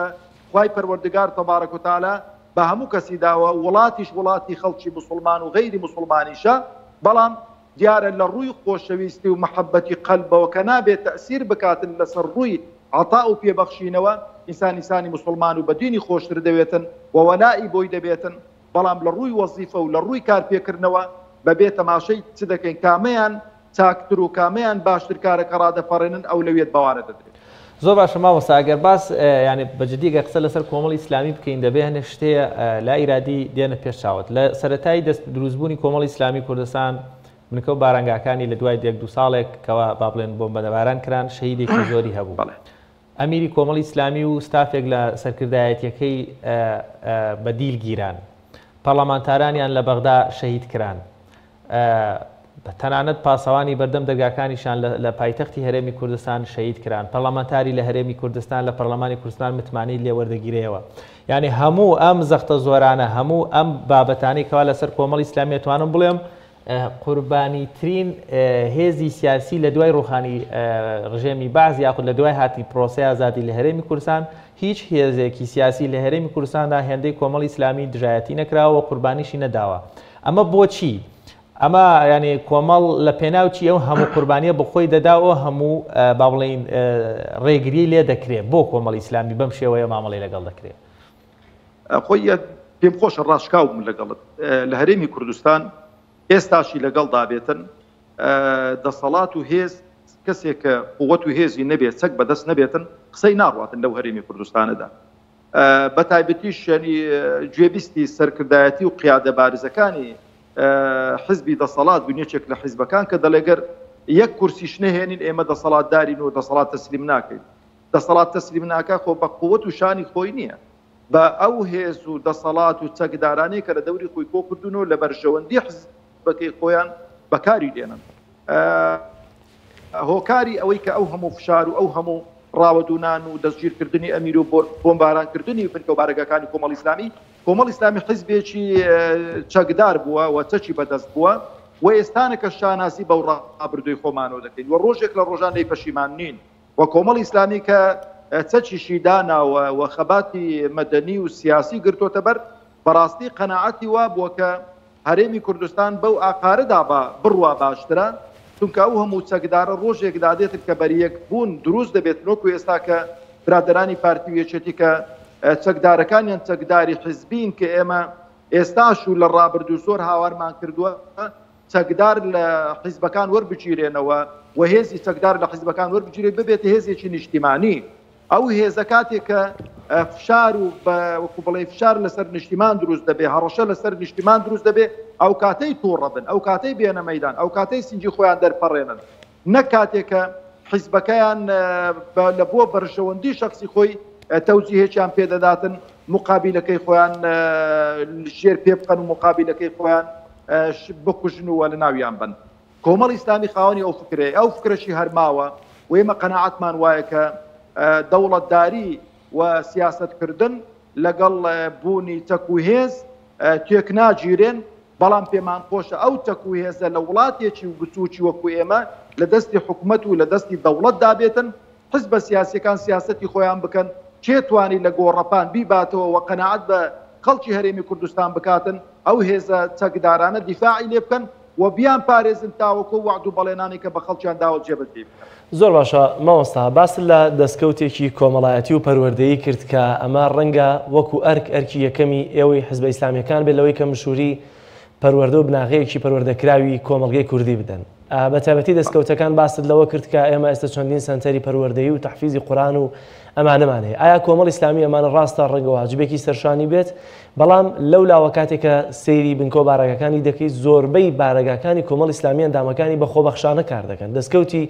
خوای پەروەردگار تبارک و تعالی بە هەموو کەسی داوە وڵاتیش وڵاتی خەڵکی موسڵمان و غەیری موسڵمانیشە بەڵام دیارە لە ڕووی خۆشەویستی و مەحەبەتی قەلبەوە کە نابێت تەئسیر بکاتن لەسەر ڕووی عەتاء و پێبەخشینەوە، ئینسان ئینسانی موسڵمان و بە دینی خۆشتر دەوێتن و وەلائی بۆی دەبێتن، بەڵام لە ڕووی وەزیفە و لە ڕووی کارپێکردنەوە بەبێ تەماشەی چ دەکەین کامەیان چاکتر و کامەیان باشتر کارەکە ڕادەپەڕێنن ئەولەویەت بەوانە دەدرێت. زۆر باشە مامۆستا ئەگەر باس یانی بە جدی گەر قسە لەسەر کۆمەڵی ئیسلامی بکەین دەبێ هەنێ شت هەیە لا ئیرادی دێنە پێش چاوت لە سەرەتای دەست دروستبوونی کۆمەڵی ئیسلامی کوردستان بنکە و بارانگاکانی لە دوای یەک دوو ساڵێک کەوا با بڵێن بۆمبەدەباران کران شەهیدێکی زۆری هەبوو ئەمیری کۆمەڵی ئیسلامی و ستافێک لە سەرکردایەتیەکەی بە دیل گیران پەڕلەمانتارانیان لە بەغدا شەهید کران تەنانەت پاسەوانی بەردەم دەرگاکانیشان لە پایتەختی هەرێمی کوردستان شەهید کران، پەرلەمانتاری لە هەرێمی کوردستان لە پەرلەمانی کوردستان متمانەی لێ وەردەگیرێیەوە. یانی هەموو ئەم زەختە زۆرانە، هەموو ئەم بابەتانەی کەوا لەسەر کۆمەڵی ئیسلامی ئەتوانم بڵێم قوربانیترین هێزی سیاسی لە دوای ڕوخانی ڕژێمی بەعس یاخود لە دوای هاتنی پرۆسەی ئازادی لە هەرێمی کوردستان هیچ هێزێکی سیاسی لە هەرێمی کوردستاندا هێندەی کۆمەڵی ئیسلامی دژایەتی نەکراوە و قوربانیشی نەداوە. ئەمە بۆچی؟ ئەمە یانی کۆمەڵ لە پێناو چی ئەو هەموو قوربانیە بە خۆی دەدا و هەموو با بڵێین ڕێگری لێ دەکرێ بۆ کۆمەڵی ئیسلامی بەم شێوەیە مامەڵەی لەگەڵ دەکرێ؟ خۆی پێم خۆشە ڕاشکاو بم لەگەڵت لە هەرێمی کوردستان ئێستاشی لەگەڵدا بێتن دەسەڵات و هێز کەسێک کە قوت و هێزی نەبێت چەک بەدەست نەبێتن قسەی ناڕاتن لەو هەرێمی کوردستانەدا بە تایبەتیش یانی گوێبیستی سەرکردایەتی و قیادە بارزەکانی حزبی دەسەڵات بوون یەکێک لە حزبەکان کە دەڵێ گەر یەک کورسیش نەهێنین ئێمە دەسەڵاتدارین و دەسەڵات تەسلیم ناکەین دەسەڵات تەسلیم ناکا خۆ بە قوت و شانی خۆی نییە بە ئەو هێز و دەسەڵات و چەکدارانەی کە لە دەوری خۆی کۆ کردوون و لە بەرژەوەندی حزبەکەی خۆیان بەکاری دێنن. هۆکاری ئەوەی کە ئەو هەموو فشار و ئەو هەموو ڕاوەدوونان و دەستگیرکردنی ئەمیر و بۆمبارانکردنی بنکە و بارەگاکانی کۆمەڵی ئیسلامی، کۆمەڵی ئیسلامی حیزبێکی چەکدار بووە و چەکی بەدەست بووە و ئێستانەکە شانازی بەو ڕابردووی خۆمانەوە دەکەین و ڕۆژێک لە ڕۆژان لێی پەشیمان نین و کۆمەڵی ئیسلامی کە چەکیشی داناوە و خەباتی مەدەنی و سیاسی گرتۆتە بەر بەڕاستی قەناعەتی وابووە کە هەرێمی کوردستان بەو ئاقارەدا با بڕوا باشترە، چونکە ئەو هەموو چەکدارە ڕۆژێک دادێتن کە بەریەک بوون دروست دەبێتن وەکو ئێستا کە برادەرانی پارتی و یەکێتی کە چەکدارەکانیان چەکداری حزبین کە ئێمە ئێستاش و لە ڕابردوو زۆر هاوارمان کردووە چەکدار لە حیزبەکان وەربگیرێنەوە و هێزی چەکدار لە حیزبەکان وەربگیرێت ببێتە هێزێکی نیشتیمانی. ئەو هێزە کاتێک کە فشار و وەکو بڵێ فشار لەسەر نیشتیمان دروست دەبێ هەڕەشە لەسەر نیشتیمان دروست دەبێ ئەو کاتەی تووڕە بن ئەو کاتەی بێنە مەدان ئەو کاتەی سنجی خۆیان دەرپەڕێنن نەک کاتێک کە حیزبەکەیان لە بۆ بەرژەوەندی شخصی خۆی تەوجیهێکیان پێدەداتن مقابلەکەی خۆیان ژێر پێ بخەن و مقابلەکەی خۆیان بکوژن و لە ناویان بن. کۆمەڵی ئیسلامی خاوەنی ئەو فکرەیە، ئەو فکرەشی هەر ماوە و ئێمە قەناعەتمان وایە کە دەوڵەتداری و سیاسەتکردن لەگەڵ بوونی چەک و هێز تێکناگیرێن، بەڵام پێمان خۆشە ئەو چەک و هێزە لە وڵاتێکی و بچووکی وەکو ئێمە لە دەستی حکومەت و لە دەستی دەوڵەتدا بێتن، حزبە سیاسیەکان سیاسەتی خۆیان بکەن، کێ توانی لە گۆڕەپان بیباتەوە و قەناعەت بە. خەڵکی هەرێمی کوردستان بکاتن، ئەو هێزە چەکدارانە دیفاعی لێ بکەن و بیانپارێزن تاوەکو وەعد و بەڵێنانەی کە بە خەڵکیان داوە جێبەجێی بکەن. زۆر باشە مامۆستا، باست لە دەستکەوتێکی کۆمەڵایەتی و پەروەردەیی کرد کە ئەمە ڕەنگە وەکو ئەرک ئەرکی یەکەمی ئێوەی حزبە ئیسلامیەکان بێت لەوەی کە مشوری پەروەردە و بناغەیەکی پەروەردەکراوی کۆمەڵگەی کوردی بدەن. بە تایبەتی دەستکەوتەکان باست لەوە کرد کە ئێمە ئێستا چەندین سەنتەری پەروەردەیی و تەحفیزی قورئان و ئەمانەمان هەیە. ئایا کۆمەڵی ئیسلامی ئەمانە ڕاستە ڕەنگە واجبێکی سەرشانی بێت، بەڵام لەو لاوە کاتێک کە سەیری بنکە و بارەگاکانی دەکەیت زۆربەی بارەگاکانی کۆمەڵی ئیسلامی ئەندامەکانی بە خۆبەخشانە کار دەکەن، دەستکەوتی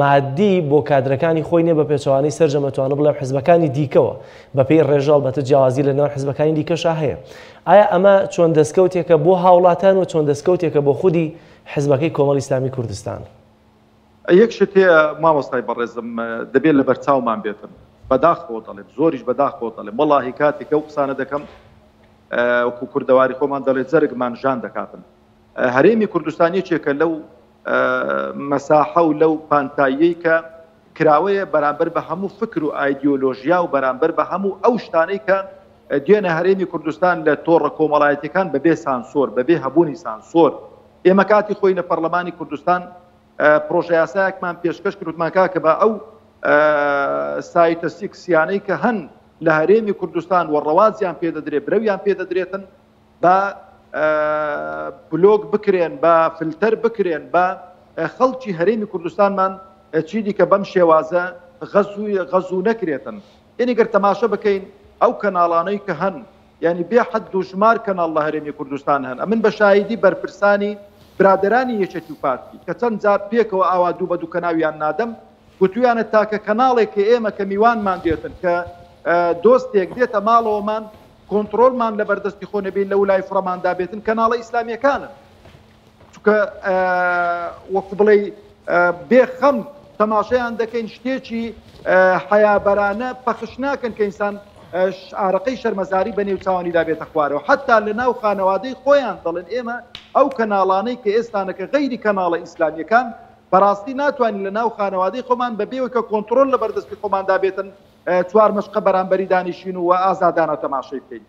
مادی بۆ کادرەکانی خۆی نیە بە پێچەوانەی سەرجەم ئەتوانم بڵێم حزبەکانی دیکەوە بەپێی ڕێژە ئەڵبەتە جیاوازی لە نێوان حزبەکانی دیکەشا هەیە. ئایا ئەمە چۆن دەستکەوتێکە بۆ هاوڵاتان و چۆن دەستکەوتێکە بۆ خودی حزبەکەی کۆمەڵی ئیسلامی کوردستان؟ یەک شت هەیە مامۆستای بەڕێزم دەبێت لەبەرچاومان بێتن، بەداخەوە دەڵێم، زۆریش بەداخەوە دەڵێم، وەڵاهی کاتێک ئەو قسانە دەکەم وەکو کوردەواری خۆمان دەڵێت جەرگمان ژان دەکاتن. هەرێمی کوردستان یەکێکە لەو مەساحە و لەو پانتاییەی کە کراوەیە بەرامبەر بە هەموو فکر و ئایدیۆلۆژیا و بەرامبەر بە هەموو ئەو شتانەی کە دێنە هەرێمی کوردستان لە تۆڕە کۆمەڵایەتیەکان بەبێ سانسۆر، بەبێ هەبوونی سانسۆر. ئێمە کاتی خۆی لە پەڕلەمانی کوردستان پڕۆژەیاسایەکمان پێشکەش کرد وتمان کاکە با ئەو سایتە سیکسیانەی کە هەن لە هەرێمی کوردستان و ڕەواجیان پێدەدرێ برەویان پێدەدرێتن با بلۆک بکرێن با فلتەر بکرێن با خەڵکی هەرێمی کوردستانمان چیدیکە بەم شێوازە غەزوو غەزوو نەکرێتن یعنی گەر تەماشە بکەین ئەو کەناڵانەی کە هەن یعنی بێ حەد و ژمار کەناڵ لە هەرێمی کوردستان هەن ئەمن بە شاهیدی بەرپرسانی برادەرانی یەکێتی و پارتی کە چەند جار پێکەوە ئاوا دوو بە دوو کەناویان نادەم گوتویانە تاکە کەناڵێک کە ئێمە کە میوانمان دێتن کە دۆستێک دێتە ماڵەوەمان کۆنتڕۆڵمان لە بەردەستی خۆ نەبێ لەو لای فڕەماندا بێتن کەناڵە ئیسلامیەکانن چونکە وەکو بڵێ بێ خەم تەماشەیان دەکەین شتێکی حەیابەرانە پەخش ناکەن کە ئینسان ئارەقەی شەرمەزاری بە نێو چاوانیدا بێتە خوارەوە حتا لە ناو خانەوادەی خۆیان دەڵێن ئێمە ئەو کەناڵانەی کە ئێستانەکە غەیری کەناڵە ئیسلامیەکان بەڕاستی ناتوانین لە ناو خانەوادەی خۆمان بەبێەوە کە کۆنتترۆل لە بەردەستی خۆماندا بێتن چوار مەشقە بەرامبەری دانیشین و ئازادانە تەماشەی بکەین.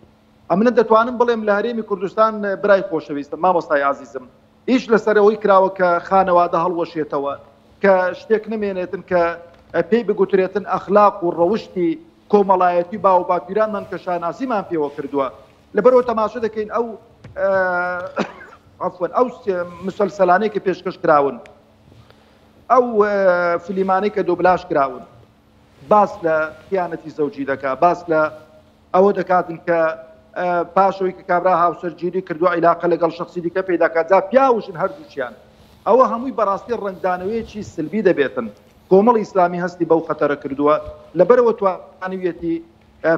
ئەمنە دەتوانم بڵێم لە هەرێمی کوردستان برای خۆشەویستم مامۆستای ئازیزم ئیش لەسەر ئەوەی کراوە کە خانەوادە هەڵوەشێتەوە کە شتێک نەمێنێتن کە پێی بگوترێتن ئەخلاق و ڕەوشتی کۆمەڵایەتی باو و باپیرانمان کە شانازیمان پێوە کردووە لەبەرەوە تەماشە دەکەین ئەو عفوا ئەو مسلسلانەی کە پێشکەش کراون ئەو فلیمانەی کە دۆبلاژ کراون باس لە خیانەتی زەوجی دەکا، باس لە ئەوە دەکاتن کە پاش ئەوەی کە کابرا هاوسەرگیری کردووە عیلاقە لەگەڵ شەخسی دیکە پەیدا کات، جا پیاو و ژن هەردووکیان. ئەوە هەمووی بەڕاستی ڕەنگدانەوەیەکی سلبی دەبێتن. کۆمەڵی ئیسلامی هەستی بەو خەتەرە کردووە، لەبەرئەوە توانیویەتی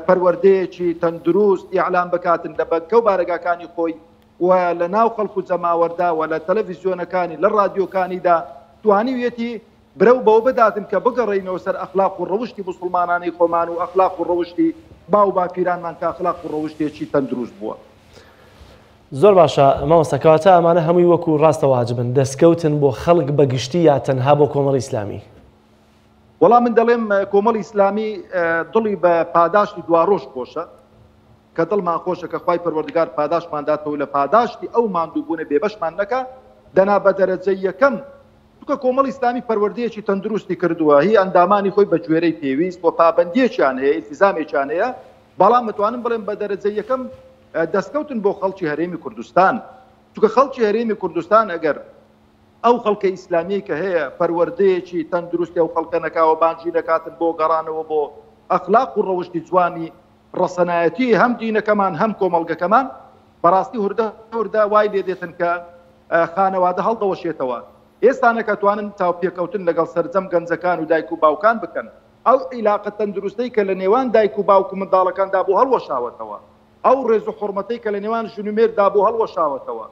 پەروەردەیەکی تەندروست ئیعلان بکاتن لە بنکە و بارەگاکانی خۆی و لە ناو خەڵک و جەماوەردا و لە تەلەڤیزیۆنەکانی، لە ڕادیۆکانیدا توانیویەتی برەو بەوە بداتن کە بگەڕێینەوە سەر ئەخلاق و ڕەوشتی موسڵمانانەی خۆمان و ئەخلاق و ڕەوشتی باو باپیرانمان کە ئەخلاق و ڕەوشتێکی تەندروست بووە. زۆر باشە مامۆستا کەواتە ئەمانە هەمووی وەکو ڕاستە واجبن دەستکەوتن بۆ خەڵک بە گشتی یا تەنها بۆ کۆمەڵی ئیسلامی؟ وەڵا من دەڵێم کۆمەڵی ئیسلامی دڵی بە پاداشتی دواڕۆژ خۆشە کە دڵمان خۆشە کە خوای پەروەردگار پاداشتمان داتەوە لە پاداشتی ئەو ماندووبوونە بێبەشمان نەکا دەنا بە دەرەجەی یەکەم چونکە کۆمەڵی ئیسلامی پەروەردەیەکی تەندروستی کردووە، هی ئەندامانی خۆی بە گوێرەی پێویست و پابەندییەکیان هەیە، ئیلتیزامێکیان هەیە، بەڵام ئەتوانم بڵێم بە دەرەجەی یەکەم دەستکەوتن بۆ خەڵکی هەرێمی کوردستان، چونکە خەڵکی هەرێمی کوردستان ئەگەر ئەو خەڵکە ئیسلامیەی کە هەیە پەروەردەیەکی تەندروستی ئەو خەڵکە نەکاوە بانگی نەکاتن بۆ گەڕانەوە بۆ ئەخلاق و ڕەوشتی جوانی ڕەسەنایەتی هەم دینەکەمان هەم کۆمەڵگەکەمان، بەڕاستی هوردە هوردە وای لێ دێتن کە خانەوادە هەڵدەوەشێتەوە. ئێستا نەک ئەتوانن چاوپێکەوتن لەگەڵ سەرجەم گەنجەکان و دایک و باوکان بکەن، ئەو عیلاقە تەندروستەی کە لە نێوان دایک و باوک و منداڵەکاندا بوو هەڵوەشاوەتەوە، ئەو ڕێز و حوڕمەتەی کە لە نێوان ژن و مێرددا بوو هەڵوەشاوەتەوە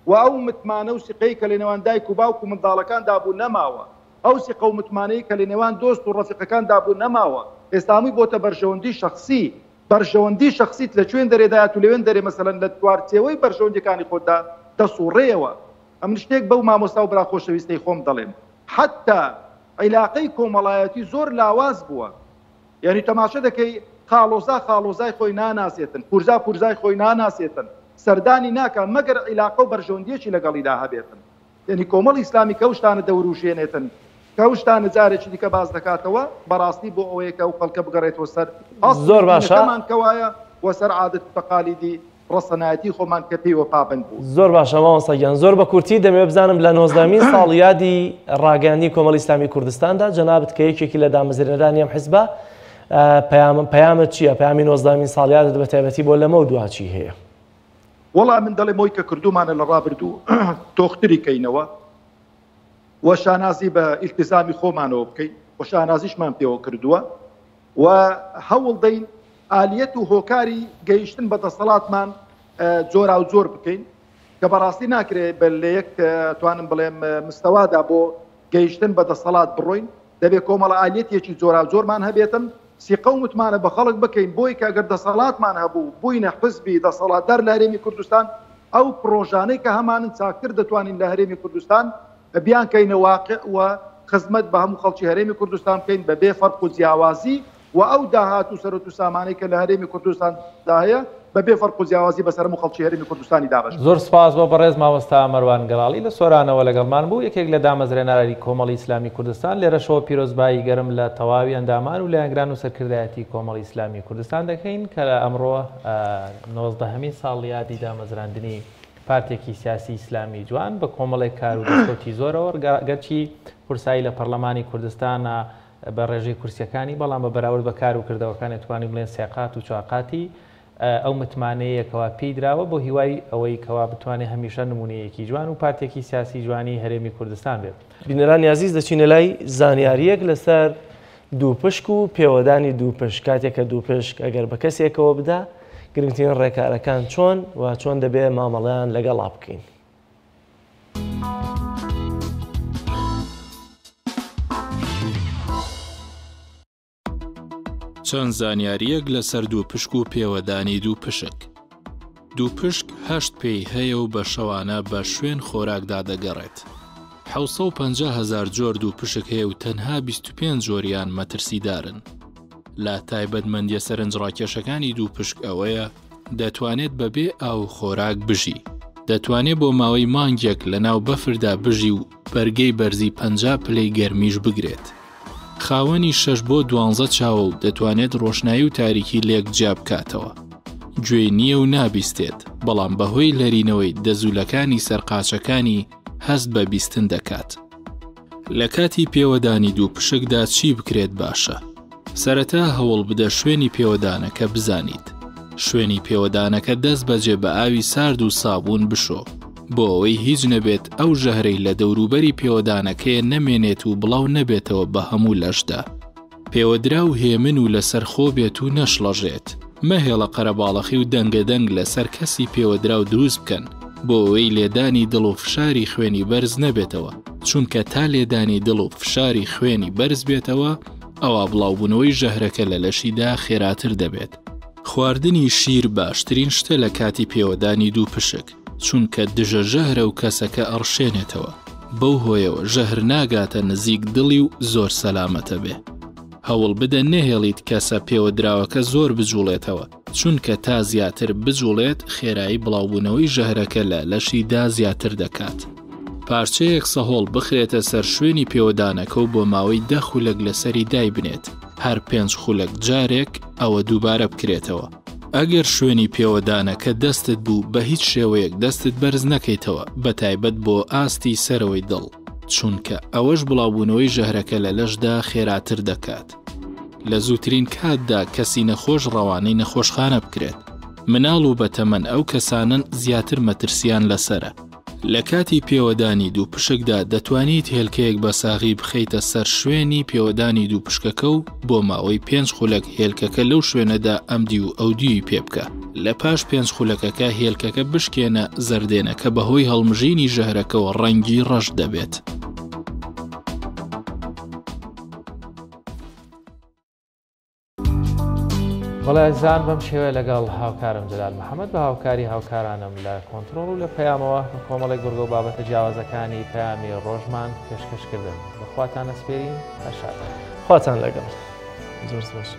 و ئەو متمانە و سیقەی کە لە نێوان دایک و باوک و منداڵەکاندا بوو نەماوە، ئەو سیقە و متمانەی کە لە نێوان دۆست و ڕەفیقەکاندا بوو نەماوە، ئێستا هەمووی بۆتە بەرژەوەندی شەخسی، بەرژەوەندی شەخسیت لە کوێن دەرێ دایەت و لەوێن دەرێ مەسەلەن لە چوارچێوەی بەرژەوەندیەکانی خۆتدا دەسوڕێیەوە. ئەمن شتێک بەو مامۆستا و برا خۆشەویستەی خۆم دەڵێم حەتتا عیلاقەی کۆمەڵایەتی زۆر لاواز بووە یانی تەماشە دەکەی. خاڵۆزا خاڵۆزای خۆی ناناسێتن، پورزا پورزای خۆی ناناسێتن، سەردانی ناکا مەگەر عیلاقە و بەرژەوەندیەکی لەگەڵیدا هەبێتن. یەنی کۆمەڵی ئیسلامی کە ئەو شتانە دەوروژێنێتن، کە ئەو شتانە جارێکی دیکە باس دەکاتەوە، بەڕاستی بۆ ئەوەیە کە ئەو خەڵکە بگەڕێتەوە سەر ئەسڵی زۆر باشە. دینەکەمان کەوایە و سەر عادەت و تەقالیدی ڕەسەنایەتی خۆمان کە پێیوە پابەند بووین. زۆر باشە مامۆستا گیان زۆر بە کورتی دەمەوێت بزانم لە نۆزدەهەمین ساڵیادی ڕاگەیاندنی کۆمەڵی ئیسلامی کوردستاندا جەنابت کە یەکێکی لە دامەزرێنەرانی ئەم حزبە پەیام پەیامت چییە پەیامی نۆزدەهەمین ساڵیادت بە تایبەتی بۆ لەمەو دوا چی هەیە؟ وەڵا من دەڵێم ئەوی کە کردوومانە لە ڕابردوو تۆختری کەینەوە و شانازی بە ئیلتیزامی خۆمانەوە بکەین و شانازیشمان پێوە کردووە و هەوڵ دەین ئالیەت و هۆکاری گەیشتن بە دەسەڵاتمان جۆراوجۆر بکەین کە بەڕاستی ناکرێ بە لە یەک توانم بڵێم مستەوادا بۆ گەیشتن بە دەسەڵات بڕۆین دەبێ کۆمەڵە ئالیەتێکی جۆراوجۆرمان هەبێتن سیقە و متمانە بە خەڵک بکەین بۆی کە ئەگەر دەسەڵاتمان هەبوو بووینە حزبی دەسەڵاتدار لە هەرێمی کوردستان ئەو پڕۆژانەی کە هەمانن چاکتر دەتوانین لە هەرێمی کوردستان بیانکەینە واقع و خزمەت بە هەموو خەڵکی هەرێمی کوردستان بکەین بە بێ فەرق و جیاوازی و ئەو داهات و سەروەت و سامانەی کە لە هەرێمی کوردستان دا هەیە بە بێ فەرق و جیاوازی بەسەر هەموو خەڵکی هەرێمی کوردستانی دابەش زۆر سپاس بۆ بەڕێز مامۆستا مەروان گەڵاڵی لە سۆرانەوە لەگەڵمان بوو، یەکێک لە دامەزرێنەرانی کۆمەڵی ئیسلامی کوردستان، لێرەشەوە پیرۆزبایی گەرم لە تەواوی ئەندامان و لایەنگران و سەرکردایەتی کۆمەڵی ئیسلامی کوردستان دەکەین کە ئەمڕۆ نۆزدەهەمین ساڵیادی دامەزراندنی پارتێکی سیاسی ئیسلامی جوان بە کۆمەڵێک کار و دەستکەوتی زۆرەوە گەرچی قورسایی لە پەرلەمانی کوردستانە بە ڕێژەی کورسیەکانی بەڵام بە بەراورد بە کار و کردەوەکانی توانین بڵێن سێقات و چوارقاتی ئەو متمانەیە کەوا پێی دراوە بۆ هیوای ئەوەی کەوا بتوانێت هەمیشە نمونەیەکی جوان و پارتێکی سیاسی جوانی هەرێمی کوردستان بێت. بینەرانی ئازیز دەچینە لای زانیارییەک لەسەر دووپشک و پێوەدانی دووپشک، کاتێک کە دووپشک ئەگەر بە کەسێکەوە بدا گرنگترین ڕێکارەکان چۆن و چۆن دەبێ مامەڵەیان لەگەڵا بکەین. چەند زانیارییەک لەسەر دووپشک و پێوەدانی دووپشک. دووپشک هەشت پێی هەیە و بە شەوانە بە شوێن خۆراکدا دەگەڕێت. 750 هەزار جۆر دووپشک هەیە و تەنها 25 جۆریان مەترسیدارن. لە تایبەتمەندیە سەرنجڕاکێشەکانی دووپشک ئەوەیە دەتوانێت بەبێ ئاو و خۆراک بژی. دەتوانێت بۆ ماوەی مانگێک لەناو بەفردا بژی و بەرگەی بەرزی 50 پلەی گەرمیش بگرێت. خاوەنی شەش بۆ دوانزە چاوە و دەتوانێت ڕۆشنایی و تاریکی لێک جیا بکاتەوە. گوێی نییە و نابیستێت، بەڵام بەهۆی لەرینەوەی دەزوولەکانی سەر قاچەکانی هەست بە بیستن دەکات. لە کاتی پێوەدانی دووپشکدا چی بکرێت باشە؟ سەرەتا هەوڵبدە شوێنی پێوەدانەکە بزانیت. شوێنی پێوەدانەکە دەست بەجێ بە ئاوی سارد و سابوون بشۆ، بۆ ئەوەی هیچ نەبێت ئەو ژەهرەی لە دەوروبەری پێوەدانەکەیە نەمێنێت و بڵاو نەبێتەوە بە هەموو لەشدا. پێوەدراو هێمن و لەسەر خۆ بێت و نەشڵەژێت. مەهێڵە قەرەباڵەخی و دەنگەدەنگ لەسەر کەسی پێوەدراو دروست بکەن، بۆ ئەوەی لێدانی دڵ و فشاری خوێنی بەرز نەبێتەوە، چونکە تا لێدانی دڵ و فشاری خوێنی بەرز بێتەوە، ئەوا بڵاوبوونەوەی ژەهرەکە لە لەشیدا خێراتر دەبێت. خواردنی شیر باشترین شتە لە کاتی پێوەدانی دووپشک، چونکە دژە ژەهرە و کەسەکە ئەڕشێنێتەوە، بەو هۆیەوە ژەهر ناگاتە نزیک دڵی و زۆر سەلامەتە بێ. هەوڵ بدە نەهێڵیت کەسە پێوەدراوەکە زۆر بجوڵێتەوە، چونکە تا زیاتر بجوڵێت خێرایی بڵاوبوونەوەی ژەهرەکە لە لەشیدا زیاتر دەکات. پارچەیەک سەهۆڵ بخرێتە سەر شوێنی پێوەدانەکە و بۆ ماوەی دە خولەک لەسەری دایبنێت، هەر پێنج خولەک جارێک ئەوە دووبارە بکرێتەوە. ئەگەر شوێنی پێوەدانەکە دەستت بوو بە هیچ شێوەیەک دەستت بەرز نەکەیتەوە بەتایبەت بۆ ئاستی سەرەوەی دڵ، چونکە ئەوەش بڵاوبوونەوەی ژەهرەکە لە لەشدا خێراتر دەکات. لە زووترین کاتدا کەسی نەخۆش ڕەوانەی نەخۆشخانە بکرێت. مناڵ و بەتەمەن ئەو کەسانەن زیاتر مەترسیان لەسەرە. لە کاتی پێوەدانی دووپشکدا دەتوانیت هێلکەیەک بە ساغی بخەیتە سەر شوێنی پێوەدانی دووپشکەکە و بۆ ماوەی پێنج خولەک هێلکەکە لەو شوێنەدا ئەمدیو و ئەودیوی پێ بکە. لە پاش پێنج خولەکەکە هێلکەکە بشکێنە، زەردێنەکە بەهۆی هەڵمژینی ژەهرەکەوە ڕەنگی ڕەش دەبێت. بەڵێ ئازیزان بەم شێوەیە لەگەڵ هاوکارم جەلال محەممەد بە هاوکاری هاوکارانم لە کۆنتترۆڵ و لە پەیامەوە بە کۆمەڵێک بڕگە و بابەتە جیاوازەکانی پەیامی ڕۆژمان پێشکەشکردن بەخواتان ئەسپێرین هەر شاد. خواتان لەگەڵ زۆر سپاس.